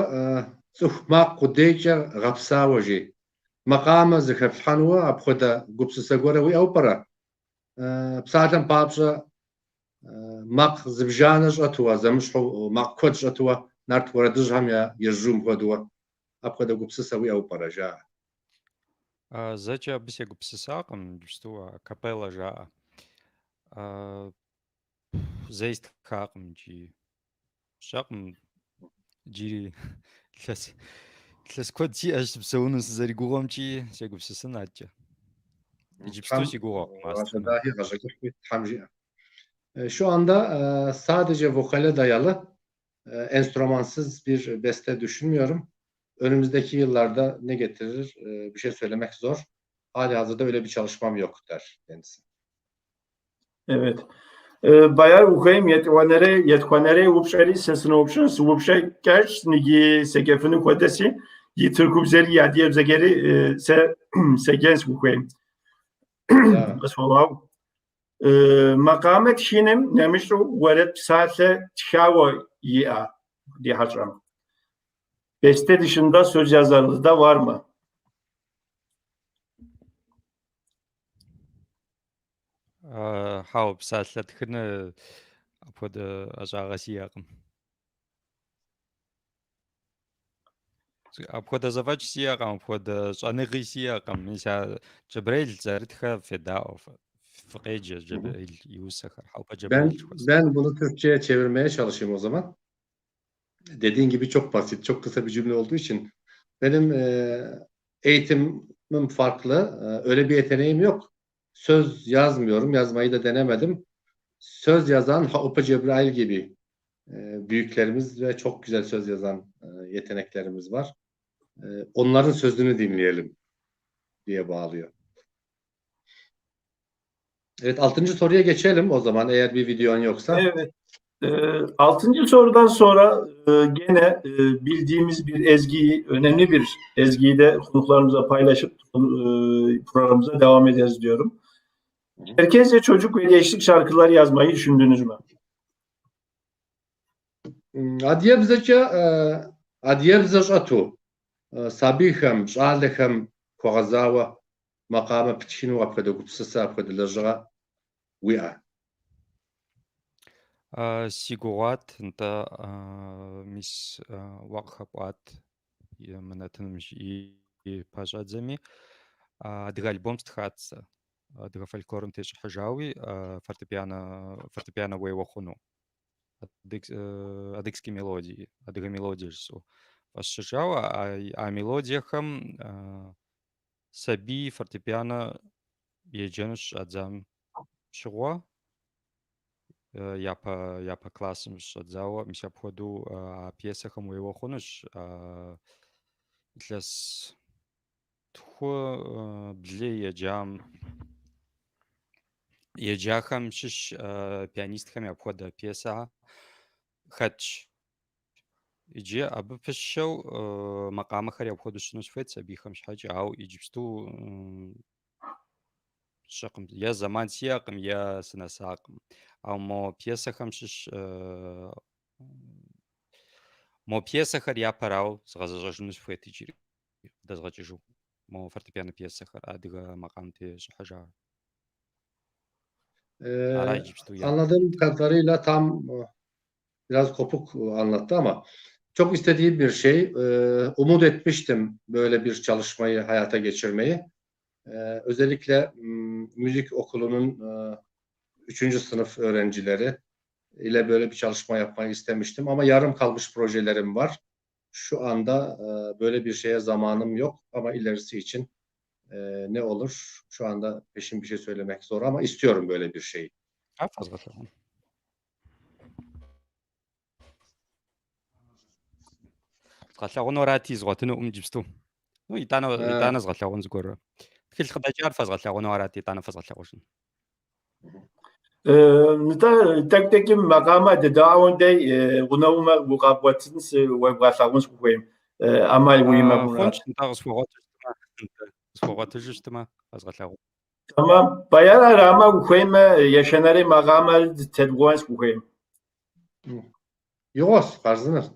цӏыху макъ къудейкӏэ гъэпсауэ жи. Макъамэ зэхэплъхьэнуэ апхуэдэ гупсысэ гуэрэ уиӏэу пӏэрэ? Псалъэм папщӏэ, макъ зыбжанэ щӏэтуэ, зэмыщхьу макъ куэд щӏэтуэ, нарт уэрэдыжьхэм я ежьум хуэдууэ, апхуэдэ гупсысэ уиӏэу пӏэрэ, жаӏэ. Зэкӏэ абы сегупсысакъым, иджыпсту акапеллэ жаӏэ. Зэи стхакъым икӏи сщӏэкъым иджыри илъэс илъэс куэд сиӏэщ сыпсэуну сызэригугъэмкӏи сегупсысын адэкӏэ. Иджыпсту си гугъэкъым ар Гъащӏэ стхыну. дахи гъащӏэ кӏыхьи Тхьэм жиӏэ. Şu anda sadece vokale dayalı enstrümansız bir beste düşünmüyorum. Önümüzdeki yıllarda ne getirir bir şey söylemek zor. Hali hazırda öyle bir çalışmam yok der kendisi. Evet. Баяр ухуейм етӏуанэрей етхуанэрей упщӏэри сэ сыноупщӏынщ. Упщӏэ кӏэщӏ ныги седжэфыну хуэдэси, и тыркубзэри и адыгэбзэкӏэри сэ седжэнщ ухуейм. Да. Къысхуэгъэгъу. Макъамэ тхыным нэмыщӏу уэрэд псалъэ тхауэ иӏэ ди хьэщӏэм. Beste dışında söz yazarlığı da var mı? Хьэуэ, псалъэ тхыны апхуэдэ ӏэщӏагъэ сиӏэкъым. Апхуэдэ зэфӏэкӏ сиӏэкъым, апхуэдэ щӏэныгъи сиӏэкъым. Мис а Джэбрэил зэрытхэ федаӏуэ, фыкъеджэ Джэбрэил и усэхэр, Хьэӏупэ Ben Джэбрэил жыхуэсӏэр. ben bunu Türkçe'ye çevirmeye çalışayım o zaman. Dediğin gibi çok basit, çok kısa bir cümle olduğu için benim eğitimim farklı. Öyle bir yeteneğim yok. Söz yazmıyorum, yazmayı da denemedim. Söz yazan Haopa Cebrail gibi büyüklerimiz ve çok güzel söz yazan yeteneklerimiz var. Onların sözünü dinleyelim diye bağlıyor. Evet, altıncı soruya geçelim o zaman eğer bir videon yoksa. Evet. Altıncı sorudan sonra gene bildiğimiz bir ezgiyi, önemli bir ezgiyi de konuklarımıza paylaşıp programımıza devam ederiz diyorum. Çerkezce çocuk ve gençlik şarkıları yazmayı düşündünüz mü? Адыгэбзэкӏэ адыгэбзэ щӏэту сабийхэм, щӏалэхэм хуэгъэзауэ макъамэ птхыну апхуэдэ гупсысэ, апхуэдэ лэжьыгъэ уиӏэ? Си гугъуат, нтӏэ, мис уэ къыхэпӏуат мы нэтыным и пэщӏэдзэми. Адыгэ альбом стхат сэ, адыгэ фольклорым тещӏыхьыжауи фортепиано уеуэ хъуну. Адыгские мелодии, адыгэ мелодие жысӏэу фӏэсщыжауэ, а мелодиехэм сабий фортепиано еджэну щыщӏадзам щыгъуэ, япэ классым щыщӏэдзауэ, мис апхуэдэу а пьесэхэм уеуэ хъунущ. Илъэс тху, блы еджам. Еджахэм щыщ пианистхэм апхуэдэ пьесэхэр хэтщ. Иджы абы пыщэу макъамэхэри апхуэдэу сщӏыну сыхуейт сабийхэм щхьэкӏэ, ауэ иджыпсту сщӏэкъым, е зэман сиӏэкъым, е сынэсакъым. Ауэ мо пьесэхэм щыщ мо пьесэхэр япэрауэ згъэзэщӏэжыну сыхуейт иджыри къыдэзгъэкӏыжу. Мо фортепиано пьесэхэр адыгэ макъамэм тещӏыхьыжа. Ара иджыпсту япэ. Anladığım kadarıyla tam biraz kopuk anlattı ama çok istediğim bir şey. Umut etmiştim böyle bir çalışmayı hayata geçirmeyi. Özellikle müzik okulunun 3. sınıf öğrencileri ile böyle bir çalışma yapmayı istemiştim. Ama yarım kalmış projelerim var. Şu anda böyle bir şeye zamanım yok ama ilerisi için ne olur? Şu anda peşin bir şey söylemek zor ama istiyorum böyle bir şeyi. Ар фэзгъэлъэгъун. Згъэлъэгъуну арати, згъуэтынукъым иджыпсту. Ну, итӏанэ, итӏанэ згъэлъэгъун зыгуэру. Тхылъ къыдэкӏар фэзгъэлъэгъуну арати, итӏанэ фэзгъэлъэгъужын. Нтӏэ, тӏэкӏу-тӏэкӏум макъамэ дыдаӏуэм дей гъунэгъумэ укъэбгъуэтынщ, уэбгъэлъагъунщ ухуейм. ӏэмал уимэ, Мурат. Хъунщ, нтӏэ, къысхуэгъуэтыжу щытмэ, нтӏэ, къысхуэгъуэтыжу щытмэ, къэзгъэлъэгъун. Тэмэм. Баяр арамэ ухуеймэ, ещанэрей макъамэр тедгъэуэнщ ухуейм. Игъуэщ, хъарзынэщ.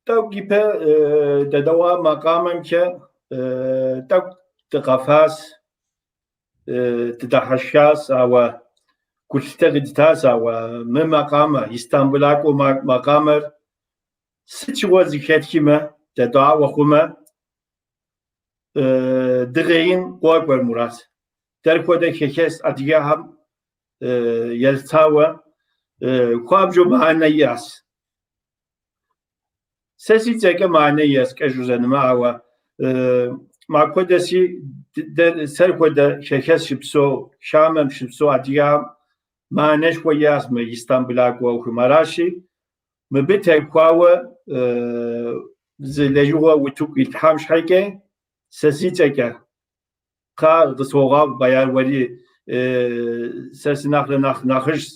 Тӏэкӏу ипэ дэдэӏуа макъамэмкӏэ тӏэкӏу дыкъэфащ, дыдыхьэшхащ, ауэ гулъытэ къыдитащ, ауэ мы макъамэ, Истамбылакӏуэ макъамэр сыт щыгъуэ зэхэтхмэ, дэдаӏуэ хъумэ, дыгъеин къокӏуэр, Мурат. Дэр хуэдэ хэхэс адыгэхэм елъытауэ хуабжьу мыхьэнэ иӏэщ. Сэ си цӏэкӏэ мыхьэнэ иӏэщ, кӏэщӏу жысӏэнумэ, ауэ мапхуэдэси сэр хуэдэ хэхэс щыпсэу, хамэм щыпсэу адыгэхэм мыхьэнэшхуэ иӏэщ мы Истамбылакӏуэ ӏуэхум. Аращи, мыбы теухуауэ зы лэжьыгъэ утыку итлъхьам щхьэкӏэ сэ си цӏэкӏэ Кхъа, къысхуогъэгъу, Баяр, уэри сэ сынэхърэ нэхъ нэхъыжьщ.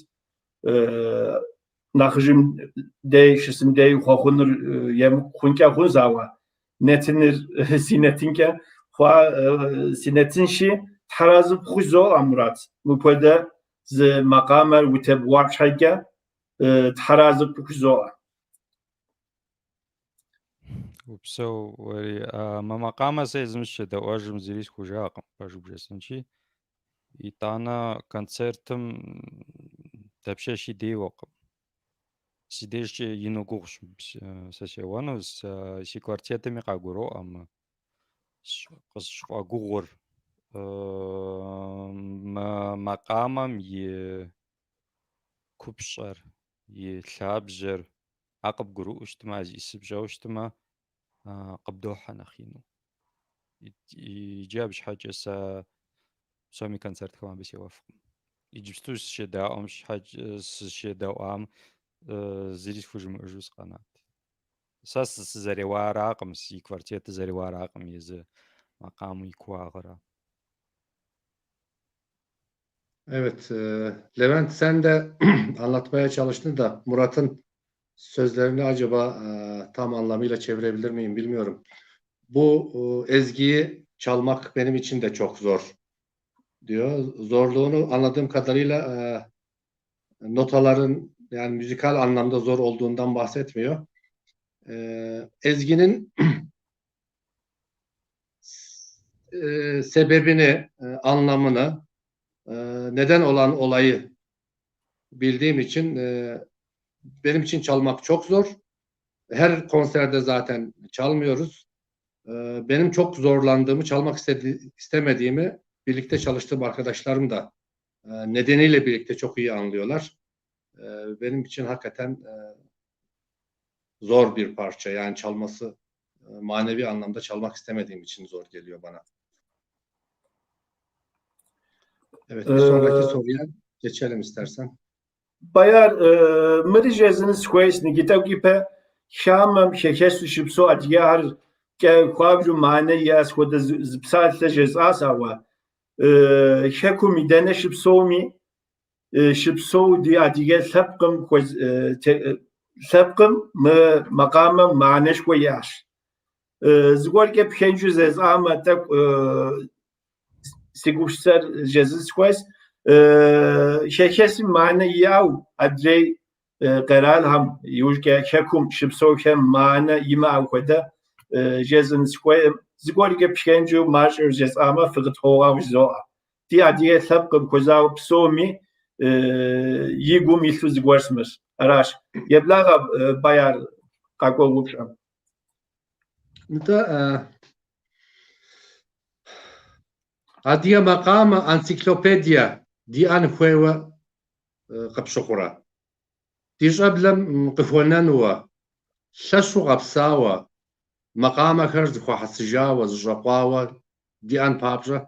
Нэхъыжьым дей щысым дей хъуэхъуныр емыкӏу хъункӏэ хъунщ, ауэ нэтыныр си нэтынкӏэ хъуа си нэтынщи, Тхьэразы пхухъу жызоӏэ, Мурат. Мыпхуэдэ зы макъамэр утебгъуа щхьэкӏэ Тхьэразы пхухъу жызоӏэ. Упсэу уэри. Мы макъамэ сэ езым сыщедэӏуэжым зыри схужыӏакъым, пэжу бжесӏэнщи. Итӏанэ концертым дапщэщи деуэкъым. Си дежкӏэ ину гугъущ сэ сеуэну, си квартетми къагуроӏуэ мы къысщӏыфӏэгугъур. Мы макъамэм и купщӏэр, и лъабжьэр Ар къыбгурыӏуэу щытмэ, ар зиӏысыр пщӏэуэ щытмэ, къыбдохьэ нэхъ ину. Иджы абы щхьэкӏэ сэ псоми концертхэм абы сеуэфкъым. Иджыпсту сыщедаӏуэм щхьэкӏэ сыщедэӏуам зыри схужымыӏэжу сыкъэнат. Сэ сызэреуаракъым, си квартетыр зэреуаракъым, езы макъамэм и кууагъыра. Evet, Levent sen de anlatmaya çalıştın da Murat'ın sözlerini acaba tam anlamıyla çevirebilir miyim bilmiyorum. Bu ezgiyi çalmak benim için de çok zor diyor. Zorluğunu anladığım kadarıyla notaların yani müzikal anlamda zor olduğundan bahsetmiyor. Ezginin sebebini, anlamını, neden olan olayı bildiğim için benim için çalmak çok zor. Her konserde zaten çalmıyoruz. Benim çok zorlandığımı, çalmak istemediğimi birlikte çalıştığım arkadaşlarım da nedeniyle birlikte çok iyi anlıyorlar. Benim için hakikaten zor bir parça. Yani çalması manevi anlamda çalmak istemediğim için zor geliyor bana. Evet, bir sonraki soruya geçelim istersen. Баяр, мыри жезӏэну сыхуейщ, иджы тӏэкӏу ипэ хамэм хэхэсу щыпсэу адыгэхэр кӏэ хуабжьу мыхьэнэ иӏэщ хуэдэ зы псалъэ жесӏащ, ауэ хэкум и дэнэ щыпсэуми, щыпсэу ди адыгэ лъэпкъым лъэпкъым мы макъамэм мыхьэнэшхуэ иӏэщ. Зыгуэркӏэ пхэнжу зезӏамэ, тӏэкӏу си гупсысэр жезӏэну сыхуейщ. Хэхэсым мыхьэнэ иӏэу адрей къэралхэм иужькӏэ хэкум щыпсэухэм мыхьэнэ имыӏэу хуэдэ жезӏэну сыхуейкъым. Зыгуэркӏэ пхэнжу мащӏэу жесӏамэ, фыкъытхуогъэгъу жызоӏэ. Ди адыгэ лъэпкъым хуэзауэ псоми и гум илъу зыгуэрщ мыр. Аращ. Еблагъэ, Баяр, къакӏуэ упщӏэм. Нтӏэ, адыгэ макъамэ энциклопедие диӏэн хуейуэ къыпщыхъурэ? Ди щӏэблэм къыхуэнэнуэ, лъэщу гъэпсауэ, макъамэхэр зэхуэхьэсыжауэ, зэщӏэкъуауэ диӏэн папщӏэ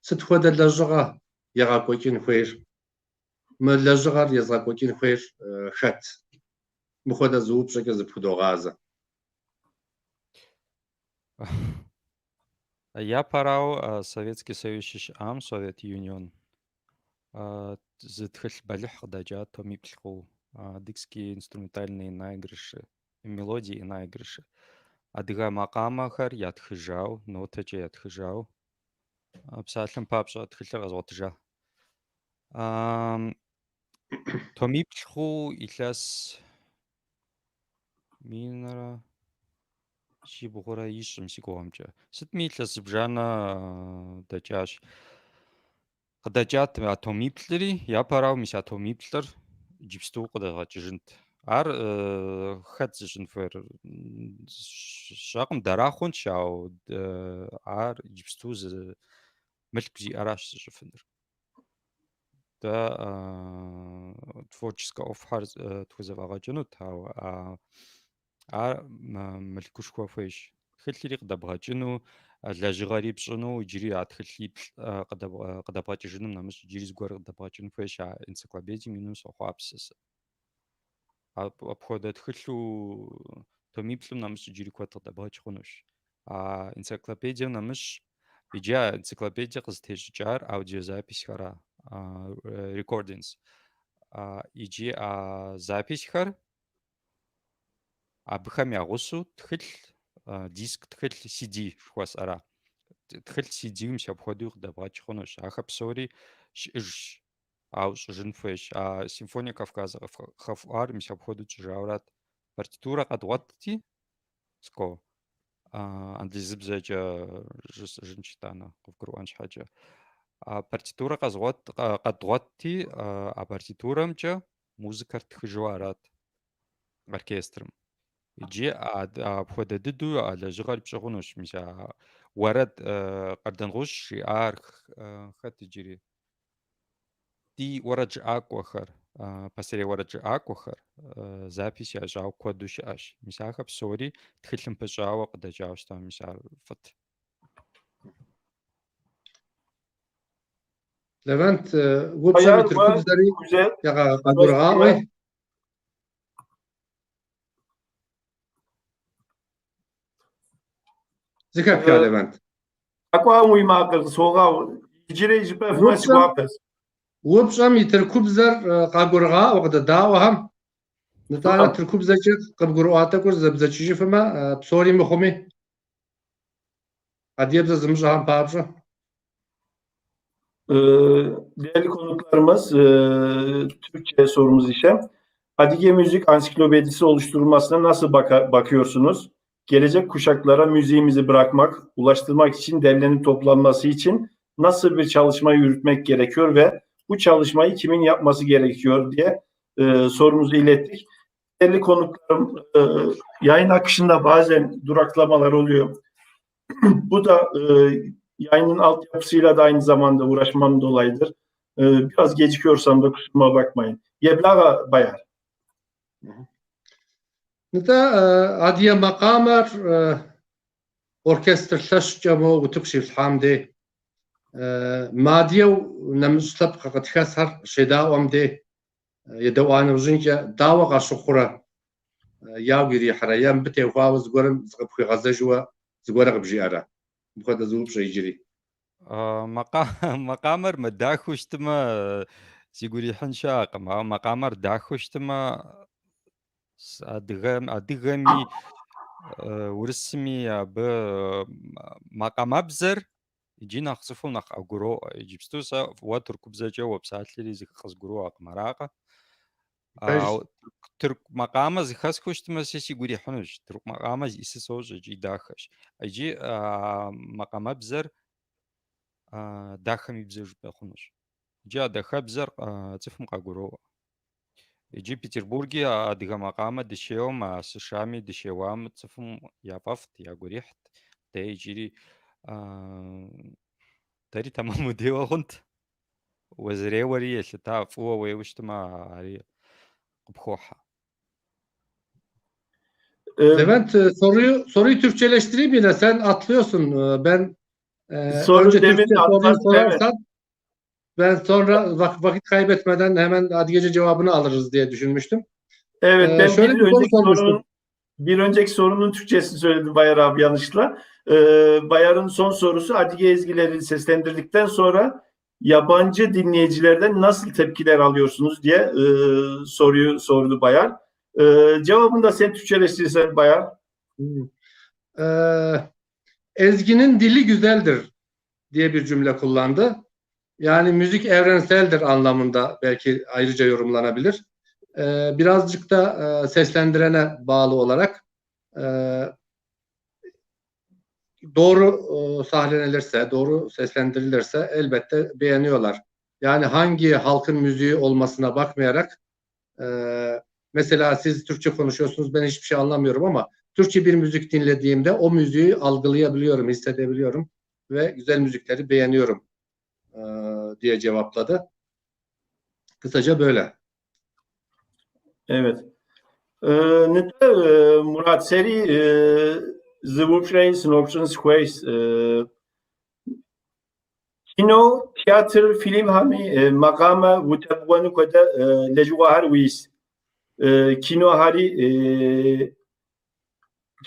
сыт хуэдэ лэжьыгъэ егъэкӏуэкӏын хуейр? Мы лэжьыгъэр езыгъэкӏуэкӏын хуейр хэт? Мыхуэдэ зы упщӏэкӏэ зыпхудогъазэ. Япэрауэ, Советский Союз щыщыӏам, Совет Юнион, зы тхылъ бэлыхь къыдэкӏа томиплӏ хъуу, Адыгские инструментальные наигрыши, мелодии и наигрыши. Адыгэ макъамэхэр ятхыжау, нотэкӏэ ятхыжау, псалъэм папщӏэ тхылъыр къэзгъуэтыжа. Томиплӏ хъуу илъэс минрэ щибгъурэ ищӏым си гугъэмкӏэ. Сытми илъэс зыбжанэ дэкӏащ. Къыдэкӏат а томиплӏри, япэрауэ мис а томиплӏыр иджыпсту къыдэдгъэкӏыжынт. Ар хэт зыщӏын хуейр? Сщӏэкъым, дэра хъунщ, ауэ ар иджыпсту зы мылъку зиӏэращ зыщӏыфынур. Дэ творческэ ӏуэхухэр тхузэфӏэгъэкӏынут, ауэ ар мылъкушхуэ хуейщ. Тхылъри къыдэбгъэкӏыну, лэжьыгъэри пщӏыну, иджыри а тхылъиплӏ къыдэбгъэкӏыжыным нэмыщӏ иджыри зыгуэр къыдэбгъэкӏын хуейщ, а энциклопедием ину сохъуапсэ сэ. Апхуэдэ тхылъу томиплӏым нэмыщӏ иджыри куэд къыдэбгъэкӏ хъунущ. А энциклопедием нэмыщӏ, иджы а энциклопедие къызытещӏыкӏар аудиозаписьхэра, recordings. Иджы а записьхэр абыхэм я гъусэу тхылъ, диск тхылъ CD жыхуэсӏэра. Тхылъ CD-у мис апхуэдэуи къыдэбгъэкӏ хъунущ. Ахэр псори щыӏэжщ. Ауэ щӏыжын хуейщ. А Симфония Кавказа къыхэфӏуар мис апхуэдэу тщӏыжауэрат. Партитурэ къэдгъуэтти, ско, англизыбзэкӏэ жысӏэжынщ итӏанэ, къывгурыӏуэн щхьэкӏэ. А партитурэ къэдгъуэтти, а партитурэмкӏэ музыкэр ттхыжу арат оркестрым. Иджы апхуэдэ дыдэу а лэжьыгъэр пщӏы хъунущ. Мис а уэрэд Къардэнгъущӏ жиӏар хэт иджыри? Ди уэрэджыӏакӏуэхэр, пасэрей уэрэджыӏакӏуэхэр запись ящӏауэ куэду щыӏэщ. Мис ахэр псори тхылъым пыщӏауэ къыдэкӏауэ щытамэ, мис ар фӏыт. Левент, упщӏэм и тыркубзэри къагурыгъаӏуи. Зэхэпха, Левент? Къэкӏуам уи макъыр къысогъауэ. Иджыри жыпӏэфмэ си гуапэщ. Упщӏэм и тыркубзэр къагурыгъаӏуэ къыдэдаӏуэхэм, нытӏанэ тыркубзэкӏэ къыбгурыӏуа тӏэкӏур зэбдзэкӏыжыфымэ, псори мыхъуми, адыгэбзэ зымыщӏэхэм папщӏэ. Değerli konuklarımız, Türkçe sorumuz ise Adige Müzik Ansiklopedisi oluşturulmasına nasıl bakıyorsunuz? Gelecek kuşaklara müziğimizi bırakmak, ulaştırmak için, derlenip toplanması için nasıl bir çalışma yürütmek gerekiyor ve bu çalışmayı kimin yapması gerekiyor diye sorumuzu ilettik. Değerli konuklarım, yayın akışında bazen duraklamalar oluyor. Bu da yayının altyapısıyla da aynı zamanda uğraşmam dolayıdır. Biraz gecikiyorsam da kusuruma bakmayın. Yeblağa Bayar. Нтӏэ, адыгэ макъамэр оркестр лъэщкӏэ моуэ утыку щифлъхьам дей, мыадыгэу нэмыщӏ лъэпкъ къытхэсхэр щедаӏуэм дей, едэӏуа нэужьынкӏэ дауэ къащыхъурэ, ягу ирихьрэ е мыбы теухуауэ зыгуэрым зыкъыпхуигъэзэжуэ зыгуэрэ къыбжиӏэрэ? Мыпхуэдэ зы упщӏэ иджыри. Макъамэр мыдахэу щытмэ, сигу ирихьын щыӏэкъым. Ауэ макъамэр дахэу щытмэ, адыгэми, урысми абы макъамэбзэр иджы нэхъ цӏыхум нэхъ къагуроӏуэ. Иджыпсту сэ уэ тыркубзэкӏэ уопсалъэри къызгурыӏуэкъым, аракъэ? Ауэ тырку макъамэ зэхэсхыу щытмэ, сэ сигу ирихьынущ. Тырку макъамэ зиӏысыр сощӏэ икӏи дахэщ. Иджы макъамэбзэр дахэм и бзэу жыпӏэ хъунущ. Иджы а дахэбзэр цӏыхум къагуроӏуэ. Иджы Петербурги адыгэ макъамэ дыщеуэм, а США-ми дыщеуам цӏыхум яфӏэфӏт, ягу ирихьт. Дэ иджыри дэри тэмэму деуэ хъунт. Узэреуэри елъыта, фӏыуэ уеуэу щытмэ, ари къыпхохьэ. Levent, soruyu Türkçeleştireyim yine. Sen atlıyorsun. Ben Soru önce demin Türkçe soruyu atlattı, evet. sorarsan ben sonra vakit kaybetmeden hemen Adigece cevabını alırız diye düşünmüştüm. Evet, ben Şöyle bir soru sormuştum. bir önceki sorunun Türkçesini söyledim Bayar abi yanlışlıkla. Bayar'ın son sorusu Adige ezgilerini seslendirdikten sonra yabancı dinleyicilerden nasıl tepkiler alıyorsunuz diye soruyu sordu Bayar. Cevabını da sen Türkçeleştirirsen Bayar. Ezginin dili güzeldir diye bir cümle kullandı. Yani müzik evrenseldir anlamında belki ayrıca yorumlanabilir. Birazcık da seslendirene bağlı olarak doğru sahlenilirse, doğru seslendirilirse elbette beğeniyorlar. Yani hangi halkın müziği olmasına bakmayarak mesela siz Türkçe konuşuyorsunuz, ben hiçbir şey anlamıyorum ama Türkçe bir müzik dinlediğimde o müziği algılayabiliyorum, hissedebiliyorum ve güzel müzikleri beğeniyorum diye cevapladı. Kısaca böyle. Evet. Нтӏэ, Мурат, сэри зы упщӏэи сыноупщӏын сыхуейщ. Кино, театр, фильмхэми макъамэ утэбгъуэну хуэдэ лэжьыгъэхэр уис. Кинохэри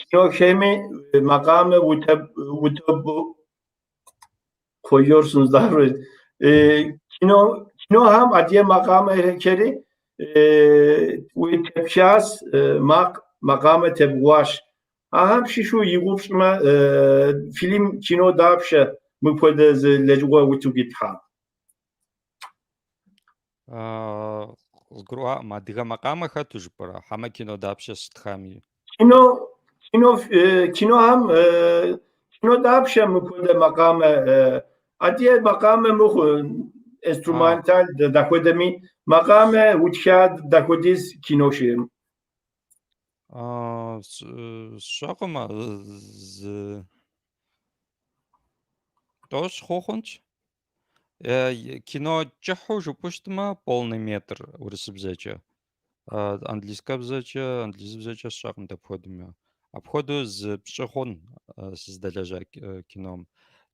кинохэми макъамэ утэб koyuyorsunuz daha doğrusu. Кинохэм адыгэ макъамэхэри уи тепхащ, макъамэ тебгъуащ. Ахэм щыщу и гугъу пщӏымэ, фильм, кино дапщэ мыпхуэдэ зы лэжьыгъэ утыку ипхьа? Къызгурыӏуакъым, адыгэ макъамэ хэту жыпӏэрэ, хьэмэ кино дапщэ стхами? Кино, кино, кинохэм кино дапщэ мыпхуэдэ макъамэ, адыгэ макъамэ мыхъу, инструментал дахуэдэми, макъамэ утха дахуэдиз кино щыӏэм? Сщӏэкъым, зы тӏощӏ хъу хъунщ. Кино кӏыхьу жыпӏэу щытмэ, полный метр урысыбзэкӏэ. Английскэбзэкӏэ, инджылызыбзэкӏэ сщӏэкъым дапхуэдэми. Апхуэдэу зы пщӏы хъун сыздэлэжьа кином.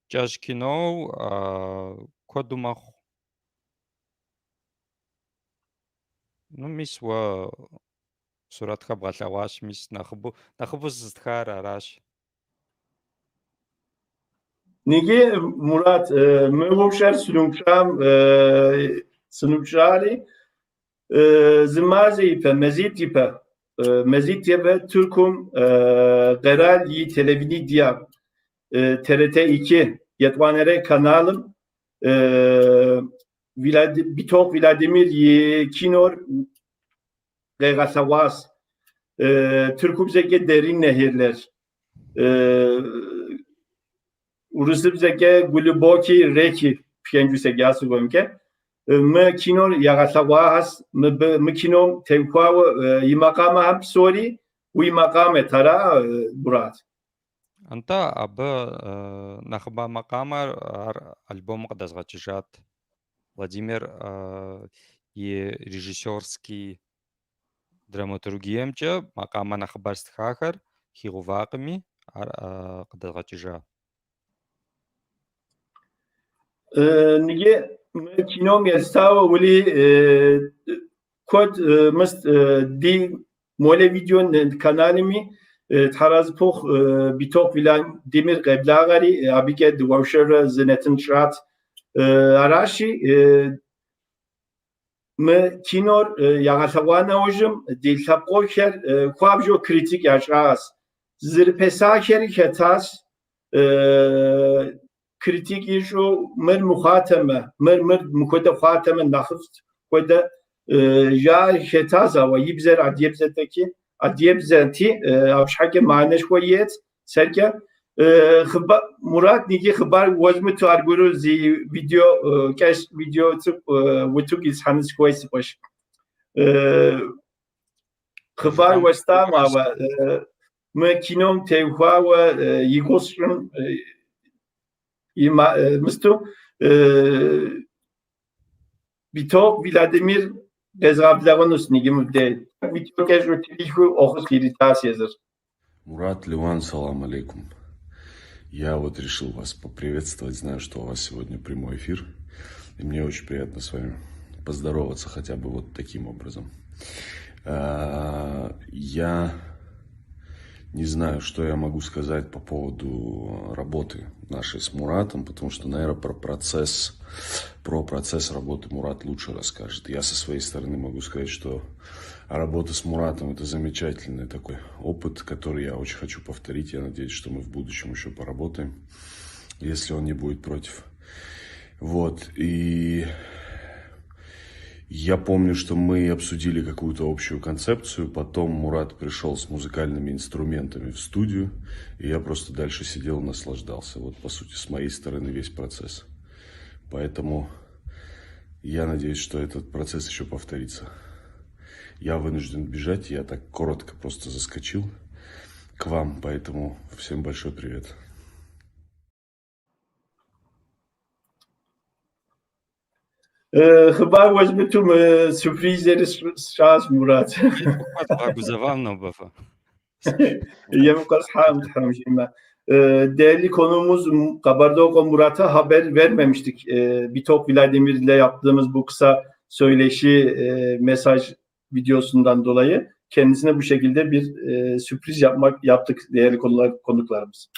Кӏэщӏ киноу куэду мэхъу. Ну, мис уэ сурэтхэр бгъэлъэгъуащ, мис нэхъыбэу сызытхар аращ. Ниги, Мурат, мы упщӏэр сыныупщӏари, зы мазэ ипэ, мазитӏ ипэ, мазитӏ ипэ Тыркум къэрал и телевидение TRT 2 етӏуанэрей каналым Битокъу Владимир и кинор къегъэлъэгъуащ. Тыркубзэкӏэ Derin Nehirler. Урысыбзэкӏэ Глубокие реки пхэнжу седжа сыгуэмкӏэ. Мы кинор ягъэлъэгъуащ, мыбы мы кином теухуауэ и макъамэхэм псори уи макъамэт, ара, Мурат? Нтӏэ, абы нэхъыбэ макъамэр ар альбом къыдэзгъэкӏыжат. Владимир и режиссерский драматургиемкӏэ макъамэ нэхъыбэр стхахэр хигъэувакъыми, ар къыдэзгъэкӏыжа. Ниги, мы кином елъытауэ ули куэд мыс ди Молэ видео каналми Тхьэразы пхухъу Битокъу Владимир къеблагъэри, абыкӏэ дыуэршэрэ зы нэтын тщӏат. Аращи, мы кинор ягъэлъэгъуа нэужьым ди лъэпкъыхэр хуабжьу критик ящӏащ. Зырыпесахэри хэтащ, критик ищӏу мыр мыхъуатэмэ, мыр мыхуэдэ хъуатэмэ нэхъыфӏт хуэдэ жаӏэр хэтащ, ауэ и бзэр адыгэбзэтэки, адыгэбзэти, абы щхьэкӏэ мыхьэнэшхуэ иӏэт сэркӏэ. Мурат, ниги хъыбар уэзмыту аргуэру зи видео кӏэщӏ видео цӏыкӏу утыку исхьэну сыхуей си къуэш. Хъыбар уэстам, ауэ мы кином теухуауэ и гугъу сщӏын мысту Битокъу Владимир къезгъэблэгъэнущ ниги мыбдеж. Видео кӏэщӏу трихыу ӏуэху иритащ езыр. Мурат, Леуан, салам алейкум. Я вот решил вас поприветствовать, знаю, что у вас сегодня прямой эфир, и мне очень приятно с вами поздороваться хотя бы вот таким образом. Я не знаю, что я могу сказать по поводу работы нашей с Муратом, потому что, наверное, про процесс работы Мурат лучше расскажет. Я со своей стороны могу сказать, что работа с Муратом — это замечательный такой опыт, который я очень хочу повторить. Я надеюсь, что мы в будущем еще поработаем, если он не будет против. Вот, и я помню, что мы обсудили какую-то общую концепцию, потом Мурат пришел с музыкальными инструментами в студию, и я просто дальше сидел и наслаждался. Вот, по сути, с моей стороны весь процесс. Поэтому я надеюсь, что этот процесс еще повторится. Я вынужден бежать, я так коротко просто заскочил к вам, поэтому всем большой привет. Хъыбар уэзмыту мы сюрпризери сщӏащ, Мурат. Вгъэгузэвам нобэ фэ. Емыкӏу къэсхьам, Тхьэм жиӏэмэ. Değerli konuğumuz Kabardoko Murat'a haber vermemiştik. Bitok Vladimir ile yaptığımız bu kısa söyleşi mesaj videosundan dolayı kendisine bu şekilde bir sürpriz yaptık değerli konuklarımız.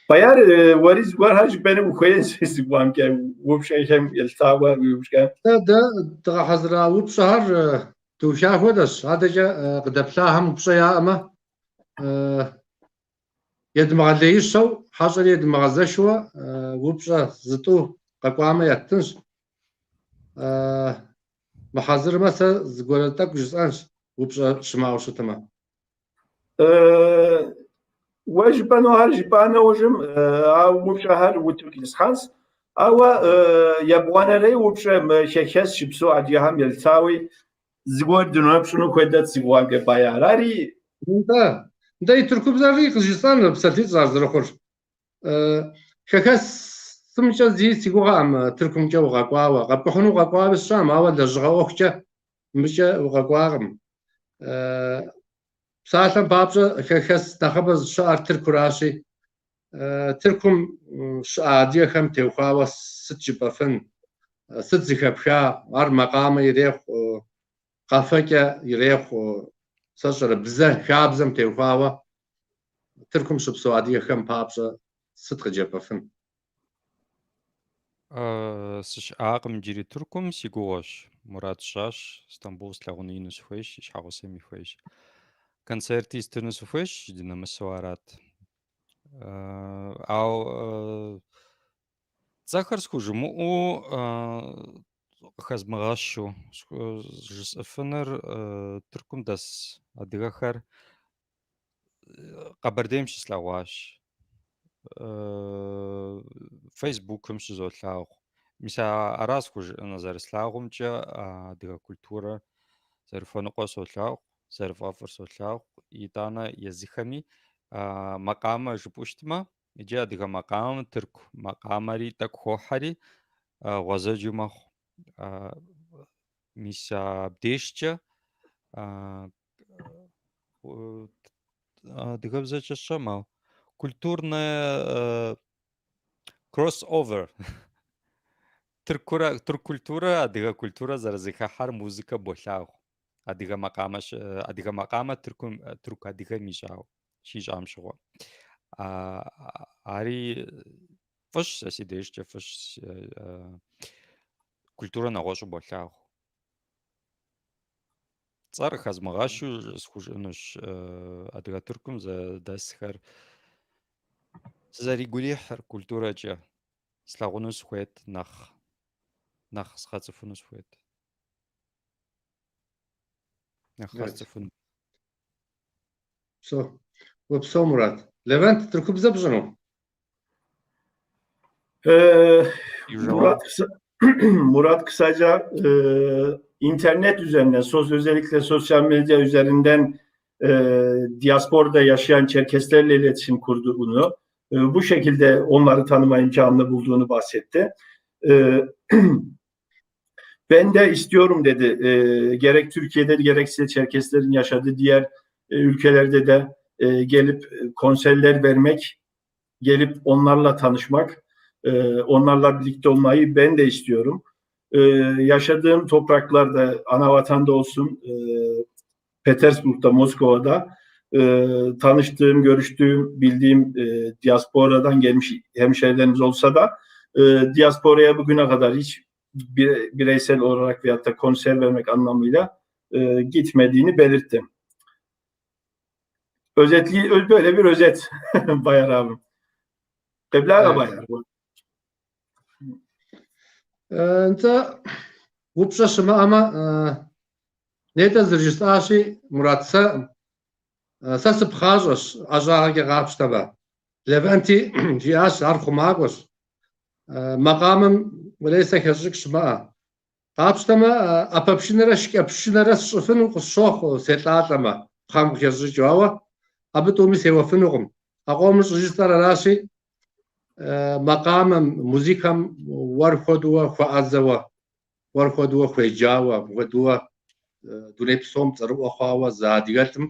Bayar уэри зыгуэрхэр жыпӏэну ухуей сигугъэмкӏэ упщӏэхэм елъытауэ уи упщӏэ. Дэ дгъэхьэзыра упщӏэхэр дыуха хуэдэщ. Адэкӏэ къыдэплъахэм упщӏэ яӏэмэ, едмыгъэлеищэу, хьэщӏэри едмыгъэзэшыуэ упщӏэ зытӏу къэкӏуамэ еттынщ. Мыхьэзырмэ, сэ зыгуэр тӏэкӏу жысӏэнщ, упщӏэ щымыӏэу щытмэ. Уэ жыпӏэнухэр жыпӏа нэужьым а упщӏэхэр утыку исхьэнщ. Ауэ ебгъуанэрей упщӏэ мы хэхэс щыпсэу адыгэхэм елъытауи зыгуэр дыноупщӏыну хуэдэт си гугъэмкӏэ, Баяр. Ари Нтӏэ, нтӏэ и тыркубзэри къызжысӏэн псалъитӏ ар зэрыхъур. Хэхэсымкӏэ зи си гугъэкъым Тыркумкӏэ укъэкӏуауэ. Къэпкӏухьыну укъэкӏуауи сщӏэкъым, ауэ лэжьыгъэ ӏуэхукӏэ мыбыкӏэ укъэкӏуакъым. Псалъэм папщӏэ, хэхэс нэхъыбэ зыщыӏэр Тыркуращи, Тыркум щыӏэ адыгэхэм теухуауэ сыт жыпӏэфын, сыт зыхэпха, ар макъамэ ирехъу, къэфэкӏэ ирехъу, сэ сщӏэрэ бзэ хабзэм теухуауэ Тыркум щыпсэу адыгэхэм папщӏэ сыт къыджепӏэфын? Сыщыӏакъым иджыри Тыркум, си гугъэщ. Мурад сщӏащ, Стамбул слъагъуну ину сыхуейщ, си щхьэгъусэми хуейщ. Концерти стыну сыхуейщ, дынэмысу арат. Ауэ цӏэхэр схужымыӏэу къыхэзмыгъэщу жысӏэфыныр Тыркум дэс адыгэхэр Къэбэрдейм щыслъэгъуащ, Фейсбукым щызолъагъу. Мис ара схужыӏэнур, зэрыслъагъумкӏэ адыгэ культурэр зэрыхуэныкъуэр солъагъу, зэрыфӏэфӏыр солъагъу. Итӏанэ езыхэми макъамэ жыпӏэу щытмэ, иджы адыгэ макъамэм тырку макъамэри тӏэкӏу хохьэри гъуэзэджэу мэхъу. Мис абдежкӏэ адыгэбзэкӏэ сщӏэм, ауэ культурное кроссовер. Тыркурэ, тырку культурэ, адыгэ культурэ зэрызэхыхьэр музыкэ болъагъу. Адыгэ макъамэ, адыгэ макъамэ тыркум, тырку адыгэм ищӏауэ, щищӏам щыгъуэ. Ари фӏыщ, сэ си дежкӏэ фӏыщ, культурэ нэгъуэщӏу болъагъу. Цӏэр къыхэзмыгъэщу схужыӏэнущ адыгэ Тыркум зэдэсхэр сызэригу ирихьыр культурэкӏэ слъагъуну сыхуейт, нэхъ нэхъ сыкъэцӏыхуну сыхуейт. Нэхъ къэсцӏыхуну. Псо. Упсэу, Мурат. Левент, тыркубзэ пщӏыну? Murat kısa, Murat kısaca internet üzerinden, özellikle sosyal medya üzerinden diasporada yaşayan Çerkeslerle iletişim kurduğunu, bu şekilde onları tanıma imkanını bulduğunu bahsetti. Ben de istiyorum dedi. Gerek Türkiye'de gerekse Çerkeslerin yaşadığı diğer ülkelerde de gelip konserler vermek, gelip onlarla tanışmak, onlarla birlikte olmayı ben de istiyorum. Yaşadığım topraklarda, ana vatanda olsun, Petersburg'da, Moskova'da tanıştığım, görüştüğüm, bildiğim diasporadan gelmiş hemşehrilerimiz olsa da diasporaya bugüne kadar hiç bireysel olarak veyahut da konser vermek anlamıyla gitmediğini belirtti. Özetli, böyle bir özet Bayar abim. Qebla Evet. Bayar. Нтӏэ, упщӏэ щымыӏэмэ, нетӏэ зэрыжысӏащи, Мурат, сэ сэ сыпхъащӏэщ ӏэщӏагъэкӏэ къапщтэмэ. Левенти жиӏащ, ар хъумакӏуэщ. Макъамэм уэлей сэ хэсщӏыкӏ щымыӏэ. Къапщтэмэ, ӏэпэпшынэрэ шыкӏэпшынэрэ сщӏыфыну къысщохъу селӏалӏэмэ, пхъэм къыхэсщӏыкӏыу, ауэ абы тӏуми сеуэфынукъым. А къомыр щӏыжысӏэр аращи, макъамэм, музыкэм уэр хуэдууэ хуэӏэзэуэ, уэр хуэдууэ хуеджауэ, мыхуэдууэ дуней псом цӏэрыӏуэ хъуауэ зы адыгэлӏым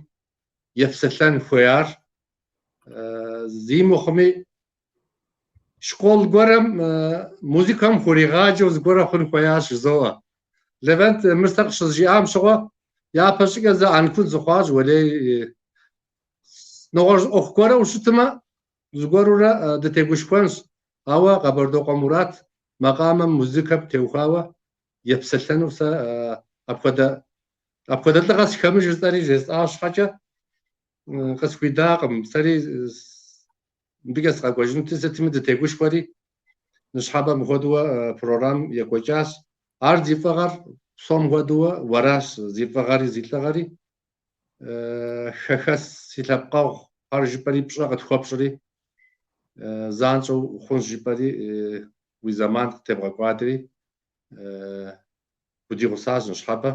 епсэлъэн хуеяр зи мыхъуми, Школ гуэрэм музыкэм хуригъаджэу зыгуэрэ хъун хуеящ, жызоӏэ. Левент мыр сэ къыщызжиӏам щыгъуэ, япэ щӏыкӏэ зэ ӏэнкун сыхъуащ, уэлей, нэгъуэщӏ ӏуэху гуэрэу щытмэ, зыгуэрурэ дытегушхуэнщ. Ауэ Къэбэрдокъуэ Мурат макъамэм музыкэм теухуауэ епсэлъэну сэ апхуэдэ апхуэдэ лӏыгъэ схэмылъ жысӏэри жесӏа щхьэкӏэ, къысхуидакъым. Сэри мыбыкӏэ сыкъэкӏуэжынути, сытми дытегушхуэри, ныщхьэбэ мыхуэдууэ программ екӏуэкӏащ. Ар зи фӏыгъэр псом хуэдууэ уэращ, зи фӏыгъэри зи лӏыгъэри. Хэхэс си лъэпкъэгъухэр жыпӏэри пщӏэ къытхуэпщӏри, занщӏэу хъунщ жыпӏэри уи зэман къытебгъэкӏуадэри удигъусащ ныщхьэбэ.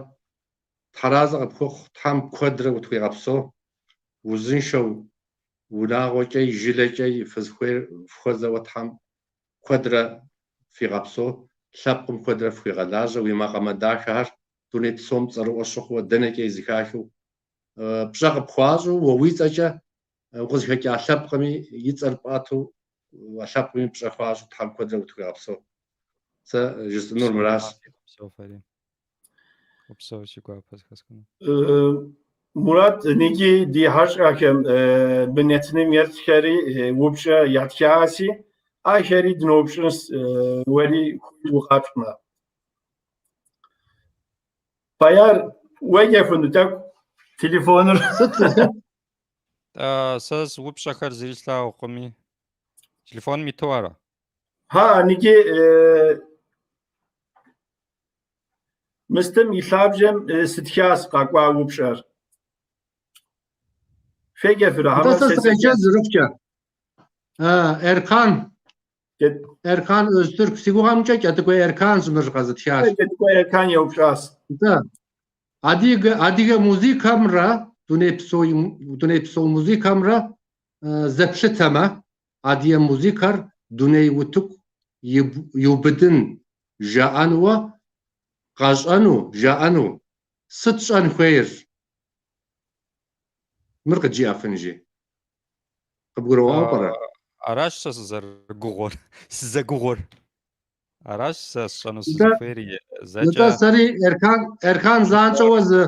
Тхьэразэ къыпхухъу, Тхьэм куэдрэ утхуигъэпсэу, узыншэу, унагъуэкӏэи, жылэкӏэи фызыхуейр фхуэзэуэ Тхьэм куэдрэ фигъэпсэу, лъэпкъым куэдрэ фхуигъэлажьэ, уи макъамэ дахэхэр дуней псом цӏэрыӏуэ щыхъууэ дэнэкӏэи зыхахыу, пщӏэ къыпхуащӏу, уэ уи цӏэкӏэ укъызыхэкӏа лъэпкъми и цӏэр пӏэту, а лъэпкъми пщӏэ хуащӏу Тхьэм куэдрэ утхуигъэпсэу. Сэ жысӏэнур мыращ. Упсэу, си гуапэ зэхэсхыну. Мурат, ниджи ди хьэщӏэхэм мы нэтыным еплъхэри упщӏэ ятхаси, ахэри дыноупщӏынщ уэри хуит укъэтщӏмэ. Баяр, уеджэ хъуну тӏэкӏу телефоныр. Сыт? Сэ упщӏэхэр зыри слъагъукъыми. Телефоным иту ара? Ха, ниджи Мыстым и лъабжьэм сытхащ къэкӏуа упщӏэр. Феджэфрэ, Нтӏэ хьэмэ сэ сэ сыкъеджэн седжэн? зэрыхъукӏэ. Эркан, Эркан Öztürk, си гугъэмкӏэ Кӏэтӏыкӏуей Эрканщ мыр къэзытхар. Кӏэтӏыкӏуей Эркан еупщӏащ. Нтӏэ, адыгэ, адыгэ музыкэмрэ дунейпсо, дунейпсо музыкэмрэ зэплъытэмэ, адыгэ музыкэр дуней утыку иубыдын жаӏэнуэ къащӏэну, жаӏэну, сыт щӏэн хуейр? Мыр къыджиӏэфын жи. Къыбгурыӏуауэ пӏэрэ? Аращ сэ сызэрыгугъур, сызэгугъур. Аращ сэ сщӏэну Нтӏэ, сызыхуейр нтӏэ зэкӏэ. сэри Эркан, Эркан занщӏэуэ зы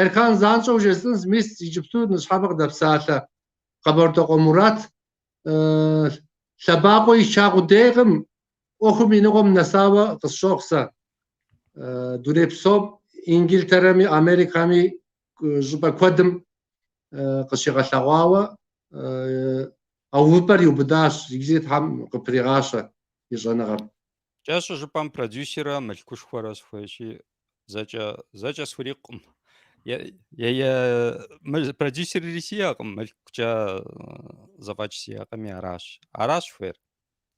Эркан занщӏэу жесӏэнщ, мис иджыпсту ныщхьэбэ къыдэпсалъэ Къэбэрдокъуэ Мурат лъэбакъуэ ича къудейкъым, ӏуэхум и ныкъуэм нэсауэ къысщохъу сэ. Дуней псом, Ингилтерэми, Америкэми щӏыпӏэ куэдым къыщигъэлъэгъуауэ а увыпӏэр иубыдащ, иджыри Тхьэм къыпригъащэ и щӏэныгъэм. Кӏэщӏу жыпӏэм продюсерэ мылъкушхуэрэ сыхуейщи, зэкӏэ, зэкӏэ схурикъукъым. Е, е, е, продюсерри сиӏэкъым, мылъкукӏэ зэфӏэкӏ сиӏэкъыми, аращ. Аращ хуейр.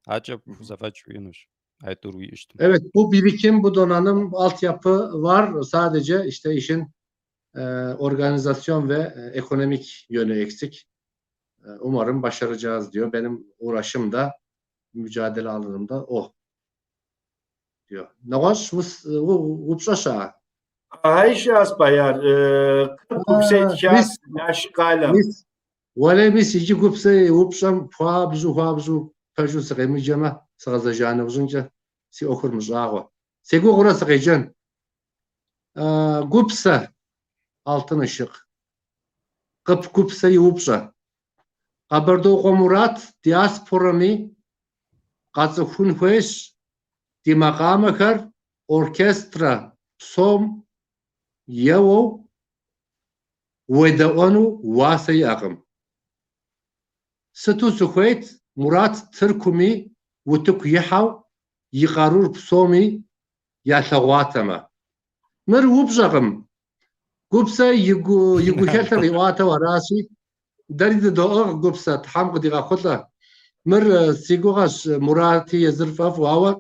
Акӏэ пхузэфӏэкӏ уиӏэнущ, айтӏур уиӏэщтым. Evet, bu birikim, bu donanım, bu altyapı var. Sadece işte işin e, organizasyon ve e, ekonomik yönü eksik. E, umarım başaracağız diyor. Benim uğraşım da, mücadele alanım da o diyor. Нэгъуэщӏ упщӏэ щыӏэ? Ахьей щыӏэщ, Баяр. Гупсэ итхащ Мис, Налшык къалэм. мис, уэлей мис иджы Гупсэ и упщӏэм хуабжьу, хуабжьу пэжу сыкъемыджэмэ, сыгъэзэжа нэужьынкӏэ си ӏуэхур мыщӏагъуэ. Сегугъурэ сыкъеджэн. Гупсэ, Алтын Ышык. Къып Гупсэ и упщӏэ. Къэбэрдокъуэ Мурат диаспорэми къацӏыхун хуейщ ди макъамэхэр оркестрэ псом еуэу уедэӏуэну уасэ иӏэкъым. Сыту сыхуейт Мурат Тыркуми утыку ихьэу и къарур псоми ялъэгъуатэмэ. Мыр упщӏэкъым. Гупсэ и гухэлъыр къиӏуатэу аращи, дэри дыдоӏыгъ Гупсэ, Тхьэм къыдигъэхъулӏэ. Мыр си гугъэщ Мурати езыр фӏэфӏу, ауэ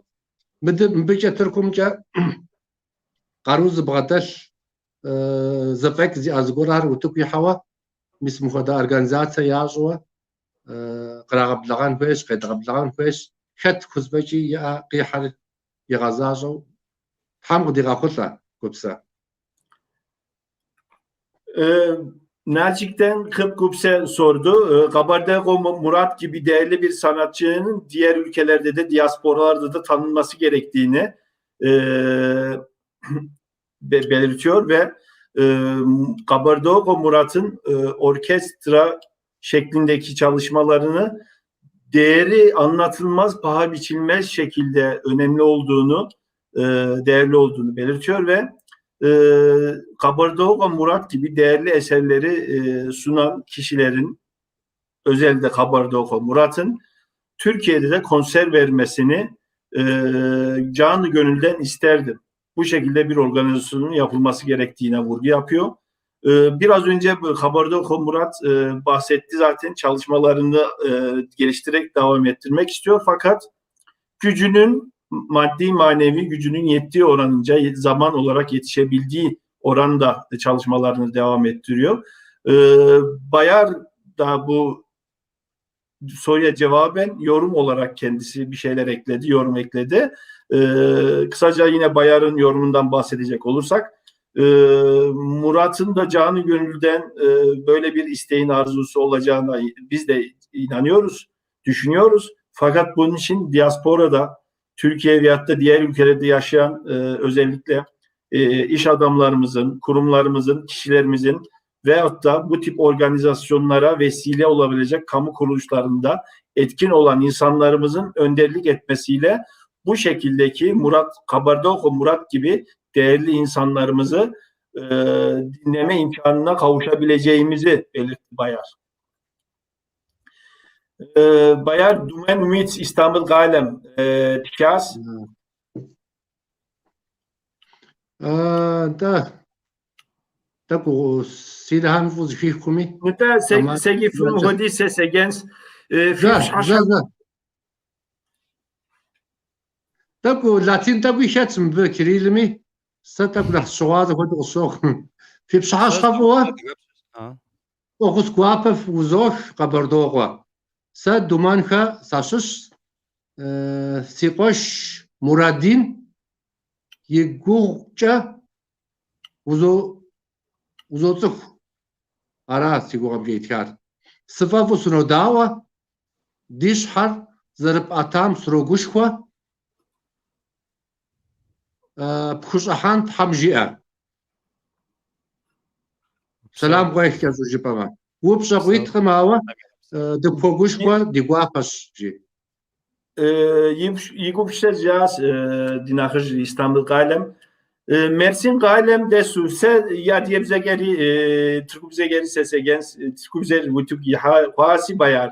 мыбыкӏэ Тыркумкӏэ къару зыбгъэдэлъ зэфӏэкӏ зиӏэ зыгуэрхэр утыку ихьэуэ, мис мыхуэдэ организацэ ящӏыуэ кърагъэблэгъэн хуейщ, къедгъэблэгъэн хуейщ, хэт хузэфӏэкӏи иӏэ къихьэр игъэзащӏэу Тхьэм къыдигъэхъулӏэ, Гупсэ. Налçık'tan Kıp Gupse sordu. Kabardeyko Murat gibi değerli bir sanatçının diğer ülkelerde de diasporalarda da tanınması gerektiğini e, belirtiyor ve Kabardeyko Murat'ın orkestra şeklindeki çalışmalarını değeri anlatılmaz, paha biçilmez şekilde önemli olduğunu, değerli olduğunu belirtiyor ve Kabardeyko Murat gibi değerli eserleri sunan kişilerin, özellikle Kabardeyko Murat'ın Türkiye'de de konser vermesini canı gönülden isterdim. Bu şekilde bir organizasyonun yapılması gerektiğine vurgu yapıyor. Biraz önce Kabardeyko Murat bahsetti zaten, çalışmalarını geliştirerek devam ettirmek istiyor. Fakat gücünün, maddi manevi gücünün yettiği oranınca, zaman olarak yetişebildiği oranda çalışmalarını devam ettiriyor. Bayar da bu soruya cevaben yorum olarak kendisi bir şeyler ekledi, yorum ekledi. Kısaca yine Bayar'ın yorumundan bahsedecek olursak, Murat'ın da canı gönülden böyle bir isteğin arzusu olacağına biz de inanıyoruz, düşünüyoruz. Fakat bunun için diasporada, Türkiye veyahut da diğer ülkelerde yaşayan özellikle iş adamlarımızın, kurumlarımızın, kişilerimizin veyahut da bu tip organizasyonlara vesile olabilecek kamu kuruluşlarında etkin olan insanlarımızın önderlik etmesiyle bu şekildeki Murat Kabardeyko Murat gibi değerli insanlarımızı dinleme imkanına kavuşabileceğimizi belirtti Bayar. Bayar Dumen Ümit İstanbul Galem Tikas. Нтӏэ, тӏэкӏу си нэхэм фӏыуэ зэхихкъыми. Нтӏэ, сэги фым хуэди сэ сегенс. Зэ, зэ. Тӏэкӏу латин тӏэкӏуи хэтщ мыбы кириллми, сэ тӏэкӏу нэхъ сыщыгъуазэ хуэдэу къысщохъу. Фи пщыхьэщхьэ фӏыуэ? Фӏэхъус гуапэ узох, Къэбэрдокъуэ. Сэ Думэнхэ сащыщщ. Си къуэш Мурадин и гугъукӏэ узоцӏыху. Ара си гугъэмкӏэ итхар. Сыфӏэфӏу сынодаӏуэ, ди щхьэр зэрыпӏэтам срогушхуэ, пхущӏыхьэн Тхьэм жиӏэ. Сэлам къуех кӏэщӏу жыпӏэмэ. Упщӏэ къуиткъым, ауэ дыпхуогушхуэ, ди гуапэщ, жи. И гупсэ жиӏащ ди нэхъыжь Истамбыл къалэм. Мерсин къалэм дэсу сэ адыгэбзэкӏэри тыркубзэкӏэри сэ сегенс, тыркубзэр утыку ихьа хъуаси Баяр.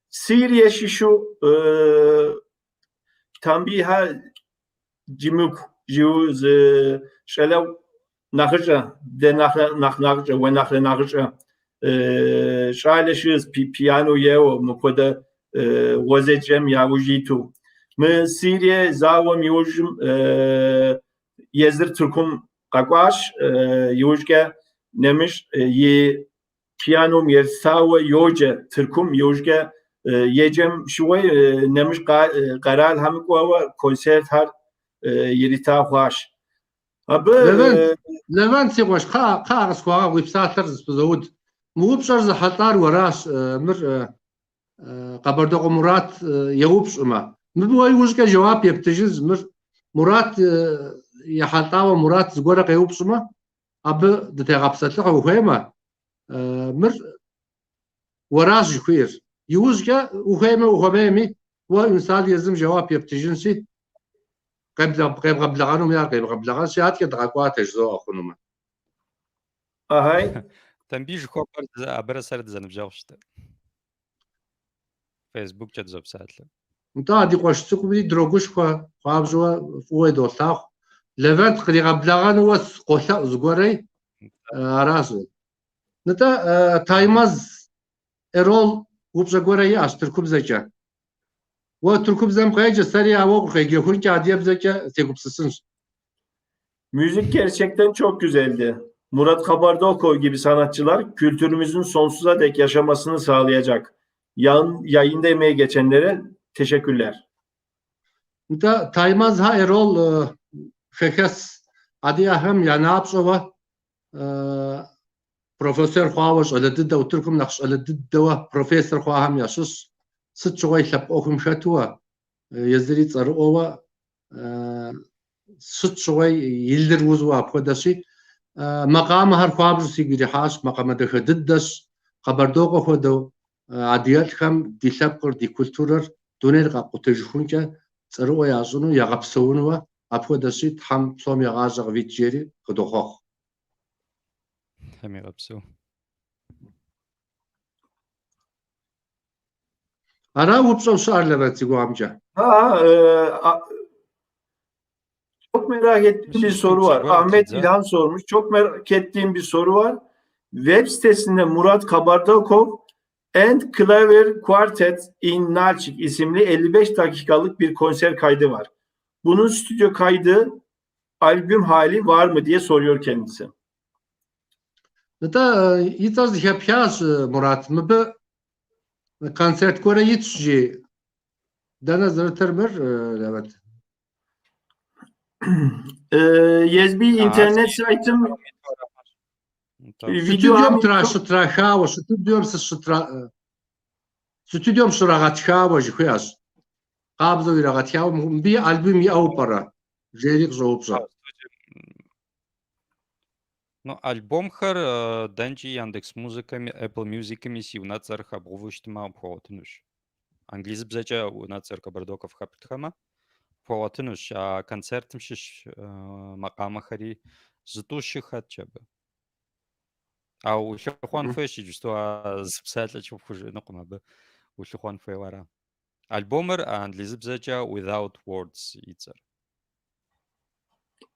Сирие щыщу Тамбийхэ Джымыку жиӏэу зы щӏалэ нэхъыщӏэ, дэ нэхърэ нэхъ нэхъыщӏэ, уэ нэхърэ нэхъыщӏэ щӏалэ щыӏэщ, пиано еуэ, мыпхуэдэ гъуэзэджэм яужь иту. Мы Сирие зауэм иужьым езыр Тыркум къэкӏуащ, иужькӏэ нэмыщӏ и пианом елъытауэ йоджэ Тыркум, иужькӏэ еджэм щыгъуэ нэмыщӏ къэралхэм кӏуэуэ концертхэр ирита хъуащ. Абы Левент, си къуэш, кхъыӏэ, кхъыӏэ къысхуэгъэгъу, уи псалъэр зэпызоуд. Мы упщӏэр зэхьэлӏар уэращ, мыр Къэбэрдокъуэ Мурат еупщӏымэ. Мыбы уэ иужькӏэ жэуап ептыжынщ, мыр Мурат ехьэлӏауэ Мурат зыгуэрэ къеупщӏмэ, абы дытегъэпсэлъыхь ухуеймэ, мыр уэращ жыхуиӏэр. Иужькӏэ ухуеймэ ухуэмейми, уэ Юнсал езым жэуап ептыжынщи, къебгъэблэгъэнуми ар къебгъэблэгъэнщи, адэкӏэ дыгъэкӏуатэ жызоӏэ хъунумэ. Ахай. Тамбий жыхуэпӏэр абырэ сэрэ дызэныбжьэгъущ дэ. Фейсбуккӏэ дызопсалъэ. Нтӏэ, а ди къуэш цӏыкӏуми дрогушхуэ, хуабжьуэ фӏыуэ долъагъу. Левент къригъэблэгъэнууэ къолъэӏу зыгуэрей, аращ. Нтӏэ, Таймаз Эрол упщӏэ гуэрэ иӏэщ тыркубзэкӏэ. Уэ тыркубзэм къеджэ, сэри ауэ укъеджэхункӏэ адыгэбзэкӏэ сегупсысынщ. Müzik gerçekten çok güzeldi. Murat Kabardokov gibi sanatçılar kültürümüzün sonsuza dek yaşamasını sağlayacak. Yayında emeği geçenlere teşekkürler. Нтӏэ, Таймаз ха Эрол хэхэс адыгэхэм я напщӏэуэ профессор хъуауэ щӏалэ дыдэу, Тыркум нэхъ щӏалэ дыдэуэ профессор хъуахэм ящыщщ. Сыт щыгъуи лъэпкъ ӏуэхум хэтуэ, езыри цӏэрыӏуэуэ, сыт щыгъуи и лыр узуэ апхуэдэщи, макъамэхэр хуабжьу сигу ирихьащ, макъамэ дахэ дыдэщ, Къэбэрдокъуэ хуэдэу адыгэлӏхэм ди лъэпкъыр, ди культурэр дунейр къакъутэжыхункӏэ цӏэрыӏуэ ящӏыну, ягъэпсэунуэ апхуэдэщи, Тхьэм псом я гъащӏэ къывит жери къыдохъуэхъу. Тхьэм игъэпсэу. Ара упщӏэу щыӏэр, Левент, си гугъэмкӏэ. Ha, çok merak ettiğim bir soru var. Ahmet İlhan sormuş. Çok merak ettiğim bir soru var. Web sitesinde Murat Kabardokov and Clavier Quartet in Nalçik isimli 55 dakikalık bir konser kaydı var. Bunun stüdyo kaydı albüm hali var mı diye soruyor kendisi. Нтӏэ, и цӏэр зэхэпхащ, Мурат. Мыбы концерт гуэрэ итщ, жи. Дэнэ зэрытыр мыр, Левент? Езби internet saytım Студием щытрахауэ, студием сыщытра студием щрагъэтхауэ жыхуиӏэщ. Къабзэу ирагъэтхауэ, мыбы альбом иӏэу пӏэрэ? Жери къыщӏоупщӏэ. Ну, альбомхэр дэнкӏи Яндекс Музыкэми, Apple Musicми си унэцӏэр хэбгъэувэу щытмэ, пхуэгъуэтынущ. Английзыбзэкӏэ унэцӏэр Кабардоков хэптхэмэ, пхуэгъуэтынущ. А концертым щыщ макъамэхэри зытӏущи хэтщ абы. Ауэ улъыхъуэн хуейщ иджыпсту, а зы псалъэкӏэ пхужыӏэнукъым абы улъыхъуэн хуейуэ ара. Альбомыр английзыбзэкӏэ Without Words и цӏэр.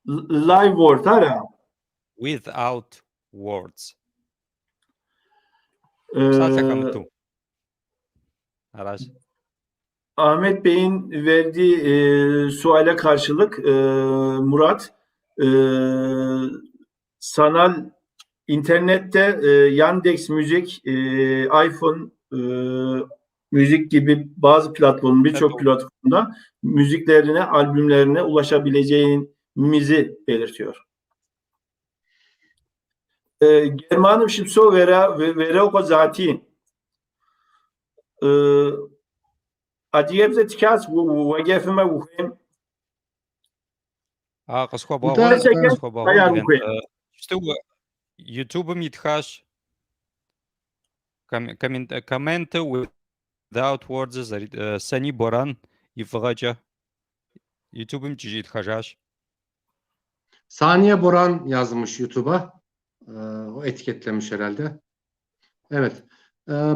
Live Word, ара? Without Words. Псалъэ хэмыту. Аращ. Ahmet Bey'in verdiği suale karşılık Murat sanal internette Yandex Müzik, iPhone müzik gibi bazı platform, birçok platformda müziklerine, albümlerine ulaşabileceğimizi belirtiyor. Germanim şipso vera Вэрокъуэ Зати. Адыгэбзэ тхащ уеджэфымэ ухуейм. А, къысхуэбгъэгъун, къысхуэбгъэгъун, иджыпсту YouTube-м итхащ комменты without words Сани Боран и фӏыгъэкӏэ YouTube-м кӏэщӏитхэжащ. Saniye Boran yazmış YouTube'a. O etiketlemiş herhalde. Evet.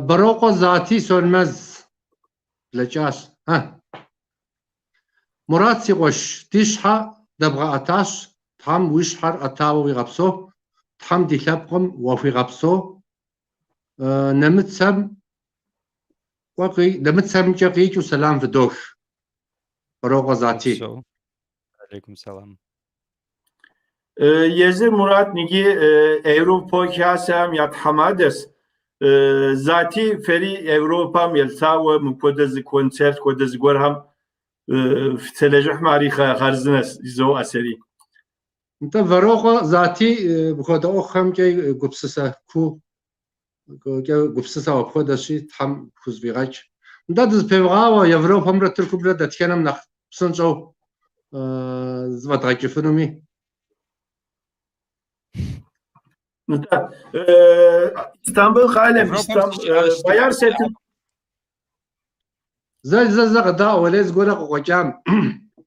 Baroko Zati Sönmez. Блэкӏащ. Heh. Мурат си къуэш, ди щхьэ дэбгъэӏэтащ, Тхьэм уи щхьэр ӏэтауэ уигъэпсэу, Тхьэм ди лъэпкъым уахуигъэпсэу, нэмыцэм нэмыцэмкӏэ къикӏыу сэлам фыдох. Бэрокъуэ Зати. Алейкум сэлам. Езыр Мурат ниги Европа хасэм я тхьэмадэс. Зати фэри Европэм елъауэ мыпхуэдэ зы концерт хуэдэ зыгуэрхэм фытелэжьыхьмэ ари хъарзынэс жызоӏэ сэри. Нтӏэ, Вэрокъуэ Зати мыпхуэдэ ӏуэхухэмкӏэ гупсысэ куу гупсысэу апхуэдэщи, Тхьэм хузэфӏигъэкӏ. Нтӏэ, дызэпевгъауэ, Европэмрэ Тыркумрэ дэтхэнэм нэхъ псынщӏэу зэфӏэдгъэкӏыфынуми. Нтӏэ, Истамбыл къалэм, Баяр Сетым. Зэ, зэ, зэ къэдаӏуэ, уэлей зыгуэрэ къыкъуэкӏам.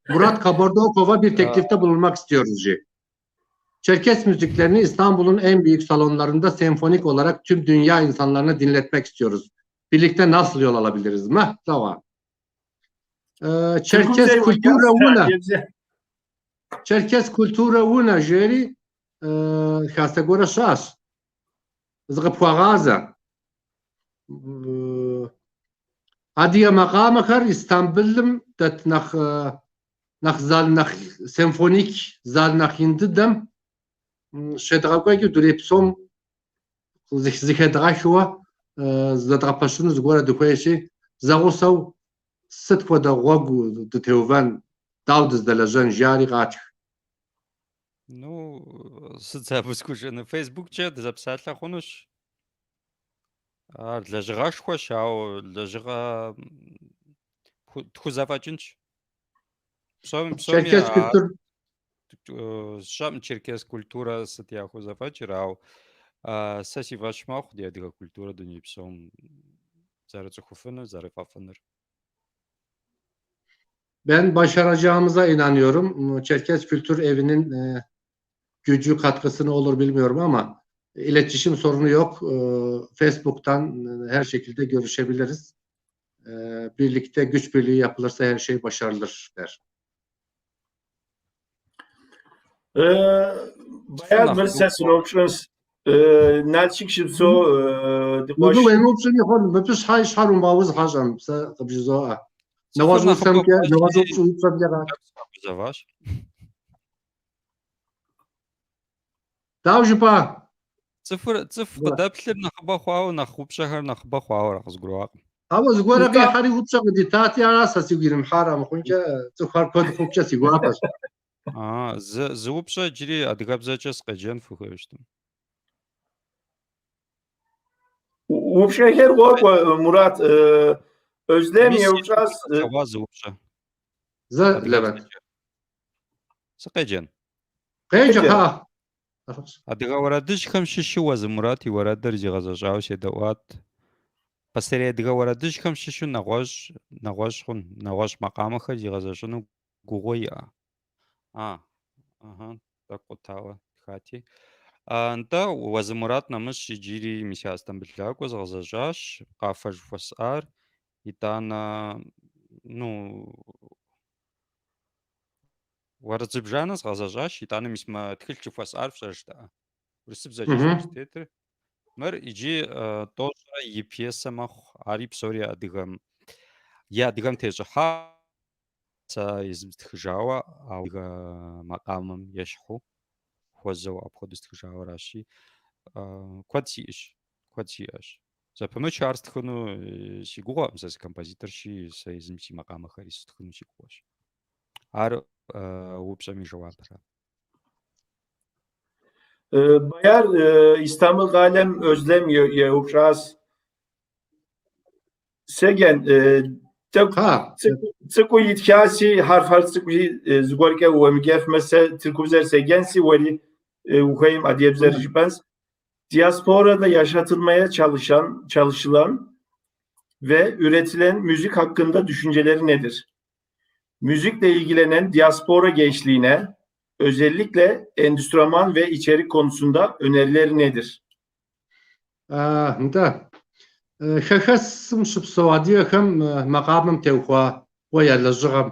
Murat Kabardokov'a bir teklifte bulunmak istiyoruz жи. Çerkes müziklerini İstanbul'un en büyük salonlarında senfonik olarak tüm dünya insanlarına dinletmek istiyoruz. Birlikte nasıl yol alabiliriz? Meh, tamam. Черкес культурэ унэ. Черкес культурэ унэ жери хасэ гуэрэ щыӏэщ. Зыкъыпхуагъазэ. Адыгэ макъамэхэр Истамбылым дэт нэхъ нэхъ зал нэхъ симфоник зал нэхъ ин дыдэм щедгъэкӏуэкӏыу дуней псом зыхедгъэхыуэ зэдгъэпэщыну зыгуэрэ дыхуейщи, зэгъусэу сыт хуэдэ гъуэгу дытеувэн, дауэ дыздэлэжьэн жари къатх. Ну, сыт сэ абы схужыӏэнур? Фейсбуккӏэ дызэпсалъэ хъунущ. Ар лэжьыгъэшхуэщ, ауэ лэжьыгъэ тхузэфӏэкӏынщ. Псоми, псоми Черкес культур сщӏэкъым черкес культурэ сыт яхузэфӏэкӏыр, ауэ сэ си фӏэщ мэхъу ди адыгэ культурэ дуней псом зэрыцӏыхуфынур, зэрыфӏэфӏынур. Ben başaracağımıza inanıyorum. Çerkez Kültür Evi'nin gücü katkısı ne olur bilmiyorum ama iletişim sorunu yok. Facebook'tan her şekilde görüşebiliriz. Birlikte güç birliği yapılırsa her şey başarılır der. Баяр мыр сэ сыноупщӏынщ. Налшык щыпсэу ди къуэш. Мыбы уемыупщӏми хъун, мыбы щхьэ и щхьэр умыгъэуз хьэщӏэм, сэ къыбжызоӏэ. Нэгъуэщӏ усэмкӏэ, нэгъуэщӏ упщӏэмкӏэ къат. Гузэващ. Дауэ жыпӏа? Цӏыхур, цӏыху къыдэплъыр нэхъыбэ хъуауэ, нэхъ упщӏэхэр нэхъыбэ хъуауэ ара къызгурыӏуакъым. Ауэ зыгуэрэ къихьэри упщӏэ къыдитати, ара сэ сигу иримыхьар амыхъункӏэ, цӏыхухэр куэд хъукӏэ си гуапэщ. А, зы упщӏэ иджыри адыгэбзэкӏэ сыкъеджэн фыхуейуэ щытым. Упщӏэхэр къокӏуэ, Мурат. Özlem Мис еупщӏащ. слъэгъуа зы упщӏэ. Зэ, Левент. Сыкъеджэн. Къеджэ, кхъыӏэ. Адыгэ уэрэдыжьхэм щыщу Уэзы Мурат и уэрэдыр зигъэзэщӏауэ седэӏуат. Пасэрей адыгэ уэрэдыжьхэм щыщу нэгъуэщӏ, нэгъуэщӏ хъун, нэгъуэщӏ макъамэхэр зигъэзэщӏыну гугъэ иӏэ. А, ыхьы, тӏэкӏу къутауэ тхати. Нтӏэ, Уэзы Мурат нэмыщӏ иджыри мис а Истамбылакӏуэ згъэзэщӏащ, къафэ жыхуэсӏар. Итӏанэ, ну, уэрэд зыбжанэ згъэзэщӏащ, итӏанэ мис мы тхылъ жыхуэсӏар фщӏэжтэӏэ? Урысыбзэкӏэ зэрытетыр. Мыр иджы тӏощӏрэ и пьесэ мэхъу, ари псори адыгэм, е адыгэм тещӏыхьа, сэ езым стхыжауэ, адыгэ макъамэм ещхьу хуэзэу апхуэдэу стхыжауэ аращи, куэд сиӏэщ, куэд сиӏэщ. Зэпымычу ар стхыну си гугъэкъым, сэ сыкомпозиторщи, сэ езым си макъамэхэри стхыну си гугъэщ. Ар упщӏэм и жэуапра. Баяр Истамбыл къалэм Özlem еупщӏащ. Сеген, тӏэкӏу цӏыкӏуу итхаси, хьэрфхэр цӏыкӏуи зыгуэркӏэ уемыджэфмэ, сэ тыркубзэр седжэнси, уэри ухуейм адыгэбзэр жыпӏэнщ. Diasporada yaşatılmaya çalışan, çalışılan ve üretilen müzik hakkında düşünceleri nedir? Müzikle ilgilenen diaspora gençliğine özellikle enstrüman ve içerik konusunda önerileri nedir? Нтӏэ, хэхэсым щыпсэу адыгэхэм макъамэм теухуауэ я лэжьыгъэм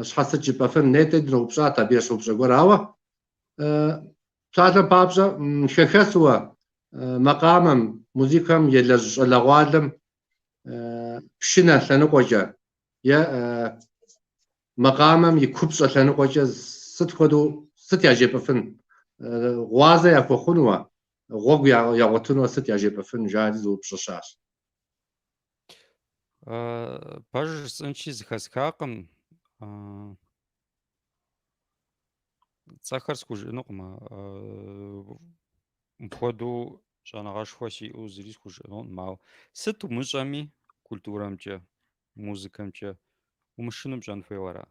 щхьэ сыт жыпӏэфын, нетӏэ дыноупщӏат абы ещхь упщӏэ гуэр, ауэ псалъэм папщӏэ хэхэсуэ макъамэм, музыкэм елэжь щӏалэгъуалэм пшынэ лъэныкъуэкӏэ е макъамэм и купщӏэ лъэныкъуэкӏэ сыт хуэдэу сыт яжепӏэфын, гъуазэ яхуэхъунуэ, гъуэгу ягъуэтынуэ сыт яжепӏэфын, жари зы упщӏэ щыӏэщ. Пэжыр жысӏэнщи, зэхэсхакъым. Цӏэхэр схужыӏэнукъым. Мыпхуэдэу щӏэныгъэшхуэ сиӏэу зыри схужыӏэнукъым, ауэ сыт умыщӏэми культурэмкӏэ, музыкэмкӏэ умышынэу пщӏэн хуейуэ ара?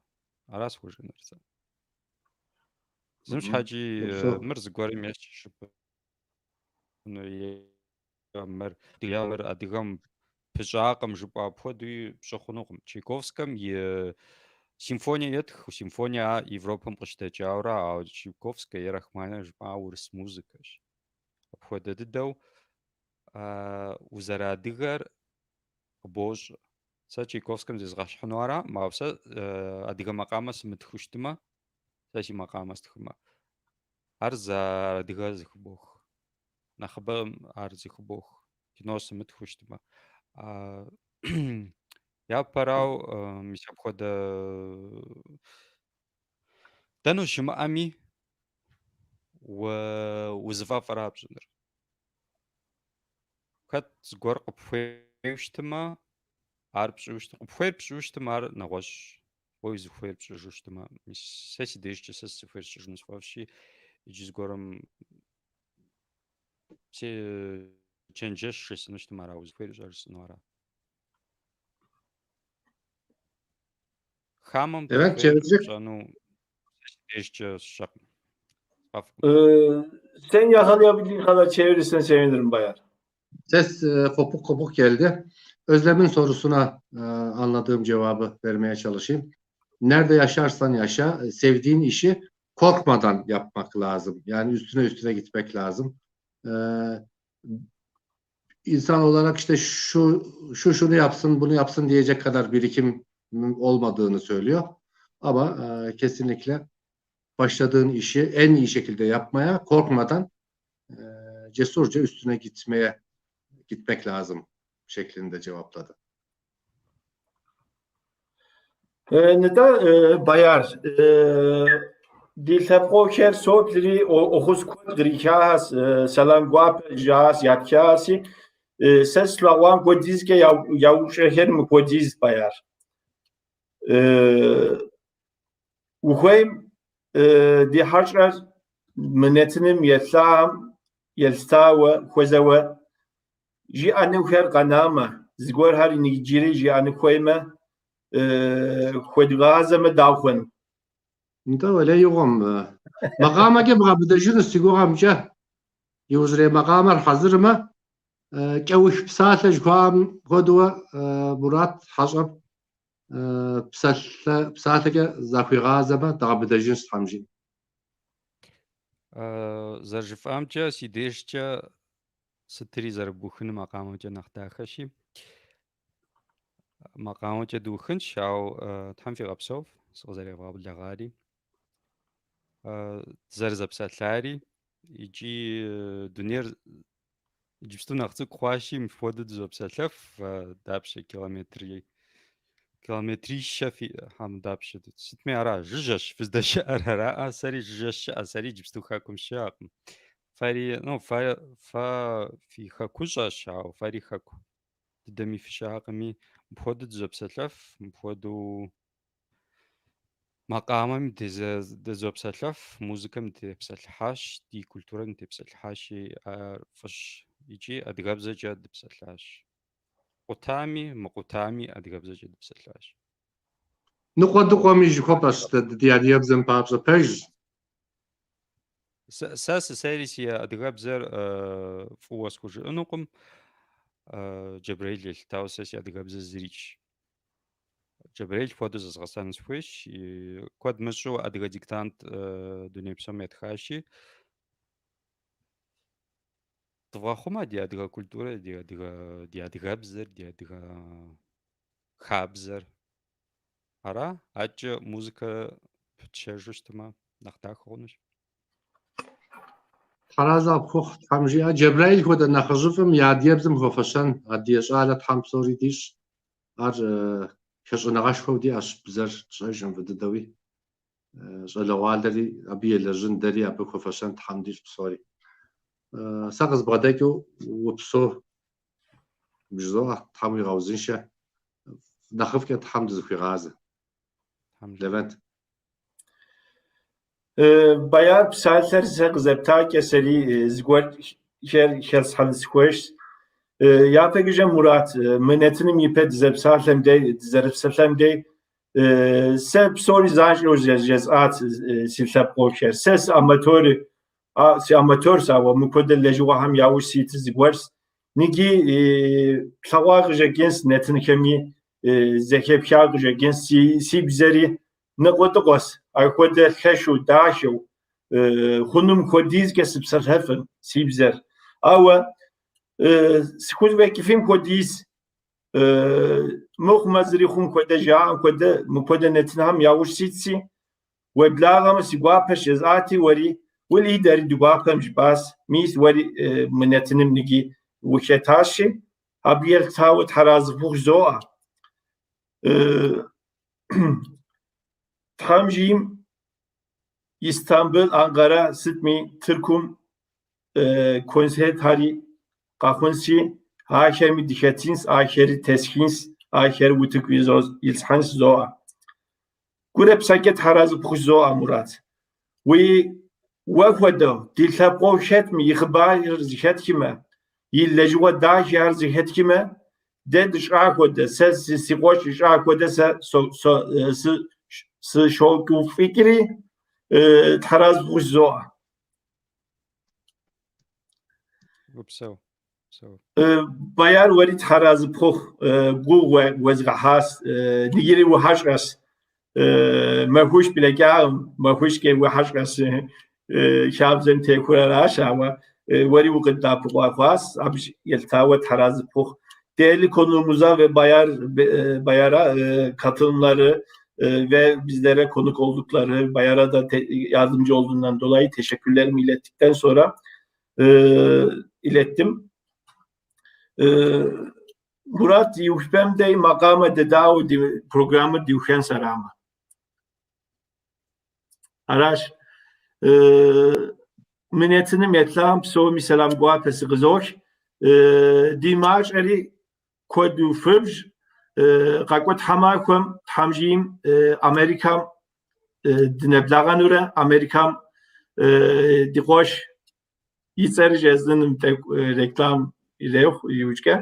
Ара схужыӏэнур сэ. Зым щхьэкӏи мыр зыгуэрым ещхь жыпӏэну е мыр мыр адыгэм пыщӏакъым жыпӏэу апхуэдэуи пщӏы хъунукъым. Чайковскэм и симфоние етх, симфоние ар Европэм къыщыдэкӏауэра, ауэ Чайковскэ е Рахманинов жыпӏа урыс музыкэщ. Апхуэдэ дыдэу узэрыадыгэр къыбощӏэ. Сэ Чайковскэм зезгъэщхьыну араӏым, ауэ сэ адыгэ макъамэ сымытхыу щытмэ, сэ си макъамэ стхымэ, ар зэрыадыгэр зыхыбох. Нэхъыбэм ар зыхыбох. Кино сымытхыу щытмэ. Япэрауэ, мис апхуэдэ дэнэ ущымыӏэми, узыфӏэфӏыра пщӏыныр. Хэт зыгуэр къыпхуейуэ щытмэ, ар пщӏыуэ щытмэ, къыпхуейр пщӏыуэ щытмэ, ар нэгъуэщӏ уэ узыхуейр пщӏыжу щытмэ, мис сэ си дежкӏэ сэ сызыхуейр сщӏыжыну сфӏэфӏщи, иджы зыгуэрым си чэнджэщ жесӏэну щытмэ, ара узыхуейр щӏэ жысӏэну ара. Хамэм Левент къыпхуейр чевиrecek. пщӏэну сэ си дежкӏэ сщӏэкъым. Сфӏэфӏкъым. Sen yakalayabildiğin kadar çevirirsen sevinirim Bayar. Ses kopuk kopuk geldi. Özlem'in sorusuna anladığım cevabı vermeye çalışayım. Nerede yaşarsan yaşa, sevdiğin işi korkmadan yapmak lazım. Yani üstüne üstüne gitmek lazım. İnsan olarak işte şu şu şunu yapsın, bunu yapsın diyecek kadar birikim olmadığını söylüyor. Ama kesinlikle başladığın işi en iyi şekilde yapmaya, korkmadan cesurca üstüne gitmeye gitmek lazım şeklinde cevapladı. Нтӏэ, Баяр, ди лъэпкъыхэр соплъри ӏуэхуфӏ куэд кърихащ, сэлам гуапэ жаӏащ, ятхащи, сэ слъэгъуам хуэдизкӏэ я упщӏэхэр мыхуэдиз, Баяр. Ухуейм ди хьэщӏэр мы нэтыным еплъам, елъытауэ, хуэзэуэ жиӏэнухэр къэнамэ, зыгуэрхэр иджыри жиӏэну хуеймэ, хуэдгъазэмэ дауэ хъуну? Нтӏэ, уэлей игъуэм. Макъамэкӏэ бгъэбыдэжынущ си гугъэмкӏэ. Иужьрей макъамэр хьэзырмэ, кӏэух псалъэ жыхуаӏэм хуэдэуэ Мурат хьэщӏэм псалъэ псалъэкӏэ захуигъазэмэ, дгъэбыдэжынщ Тхьэм жиӏэм. Зэрыжыфӏамкӏэ, си дежкӏэ сытри зэрыбухыну макъамэкӏэ нэхъ дахэщи, макъамэкӏэ дыухынщ, ауэ Тхьэм фигъэпсэу сыкъызэревгъэблэгъари, дызэрызэпсэлъари, икӏи дунейр иджыпсту нэхъ цӏыкӏу хъуащи, мыпхуэдэу дызопсэлъэф, дапщэ километри, километрищэ фиӏэ, хьэмэ дапщэ, сытми ара, жыжьэщ фыздэщыӏэр араӏэ, сэри жыжьэ сыщыӏэ, сэри иджыпсту хэкум сыщыӏэкъым. Фэри, ну, фэ, фэ фи хэкущӏэщ, ауэ фэри хэку дыдэми фыщыӏэкъыми, мыпхуэдэу дызопсэлъэф, мыпхуэдэу макъамэми дызопсэлъэф, музыкэм дытепсэлъыхьащ, ди культурэм дытепсэлъыхьащи, ар фӏыщ. Икӏи адыгэбзэкӏэ дыпсэлъащ. Къутами, мыкъутами адыгэбзэкӏэ дыпсэлъащ. Ныкъуэдыкъуэми жыхуэпӏэщ дэ ди адыгэбзэм папщӏэ, пэжщ. Сэ сысейри си адыгэбзэр фӏыуэ схужыӏэнукъым. Джэбрэил елъытауэ сэ си адыгэбзэр зырикӏщ. Джэбрэил хуэдэу зызгъэсэну сыхуейщ. Куэд мыщӏэу адыгэ диктант дуней псом ятхащи, дывгъэхъумэ ди адыгэ культурэр, ди адыгэ, ди адыгэбзэр, ди адыгэ хабзэр. Ара, адэкӏэ музыкэ пытщэжу щытмэ, нэхъ дахэ хъунущ. Тхьэразэ къыпхухъу, Тхьэм жиӏэ. Джэбрэил хуэдэ нэхъыжьыфӏым и адыгэбзэм хуэфэщэн адыгэ щӏалэ Тхьэм псори дищӏ. Ар хэщӏыныгъэшхуэу диӏэщ бзэр тщӏэжым фӏы дыдэуи. Щӏалэгъуалэри абы елэжьын, дэри абы хуэфэщэн Тхьэм дищӏ псори. Сэ къызбгъэдэкӏыу упсэу бжызоӏэ, Тхьэм уигъэузыншэ, нэхъыфӏкӏэ Тхьэм дызыхуигъазэ. Левент. Баяр псалъэр сэ къызэптакӏэ сэри зыгуэрхэр хэслъхьэну сыхуейщ. Япэкӏыжэ Мурат, мы нэтыным ипэ дызэпсалъэм дей, дызэрыпсэлъэм дей, сэ псори занщӏэу жесӏат си лъэпкъыхэр. Сэ сыаматёр, сыаматёрщ, ауэ мыпхуэдэ лэжьыгъэхэм яужь ситыр зыгуэрщ. Ниги плъэгъуа къыщӏэкӏынщ нэтынхэми, зэхэпха къыщӏэкӏынщ си бзэри ныкъуэдыкъуэщ, апхуэдэ лъэщу, дахэу, хъунум хуэдизкӏэ сыпсэлъэфым си бзэр. Ауэ схузэфӏэкӏыфым хуэдиз. Мыхъумэ зыри хъум хуэдэ жаӏэм хуэдэ, мыпхуэдэ нэтынхэм яужь ситси, уеблагъэмэ си гуапэщ жезӏати, уэри, уэлэхьи дэри ди гуапэм жыпӏас, мис уэри мы нэтыным ныги ухэтащи, абы елъытауэ тхьэразы пхухъу жызоӏэ. Тхьэм жиӏэм Истамбыл, Анкара сытми Тыркум концертхэри къэхъунси, ахэми дыхэтынс, ахэри тесхынс, ахэр утыку ислъхьэнс жызоӏэ. Гурэ псэкӏэ тхьэразы пхухъу жызоӏэ, Мурат. Уи уэ хуэдэу ди лъэпкъыу хэтми, и хъыбарыр зэхэтхмэ, и лэжьыгъэ дахэхэр зэхэтхмэ, дэ дыщӏа хуэдэ, сэ си къуэш ищӏа хуэдэ сэ сыщогуфӏыкӏри, тхьэразы пхухъу жызоӏэ. Упсэу. Псэу. Баяр уэри тхьэразы пхухъу, гугъу уезгъэхьащ, иджыри ухьэщӏэщ. Махуищ блэкӏакъым, махуищкӏэ ухьэщӏэщ хабзэм техуэр аращ, ауэ уэри укъыддэӏэпыкъуа хъуащ, абы елъытауэ тхьэразы пхухъу. Değerli konuğumuza ve Bayar'a katılımları ve bizlere konuk oldukları, Bayar'a da yardımcı olduğundan dolayı teşekkürlerimi ilettikten sonra ilettim. Murat иухпэм дей макъамэ дедауэ ди программэр диухэнс арамэ. Аращ. Мы нэтыным еплъам псоми сэлам гуапэ сыкъызох. Ди мащӏэри куэду фыбж. Къакӏуэ тхьэмахуэм Тхьэм жиӏэм Америкэм дынэблэгъэнурэ Америкэм ди къуэш и цӏэр жезӏэным тӏэкӏу реклам ирехъу иужькӏэ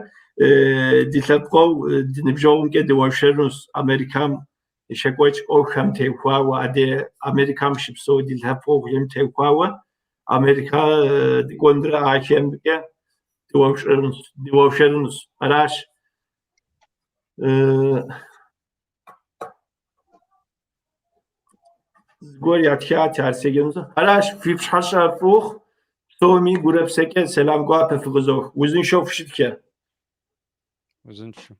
ди лъэпкъыу ди ныбжьэгъумкӏэ дыуэршэрынущ Америкэм щекӏуэкӏ ӏуэхухэм теухуауэ, адрей Америкэм щыпсэу ди лъэпкъыухэм теухуауэ Америкэ дыкӏуэнрэ ахэмкӏэ дыуэршэрынущ. Аращ. Зыгуэр ятхат ар седжэну. Аращ, фи пщыхьэщхьэр фӏы ухъу, псоми гурэ псэкӏэ сэлам гуапэ фыкъызох. Узыншэу фыщытхэ. Узыншэу.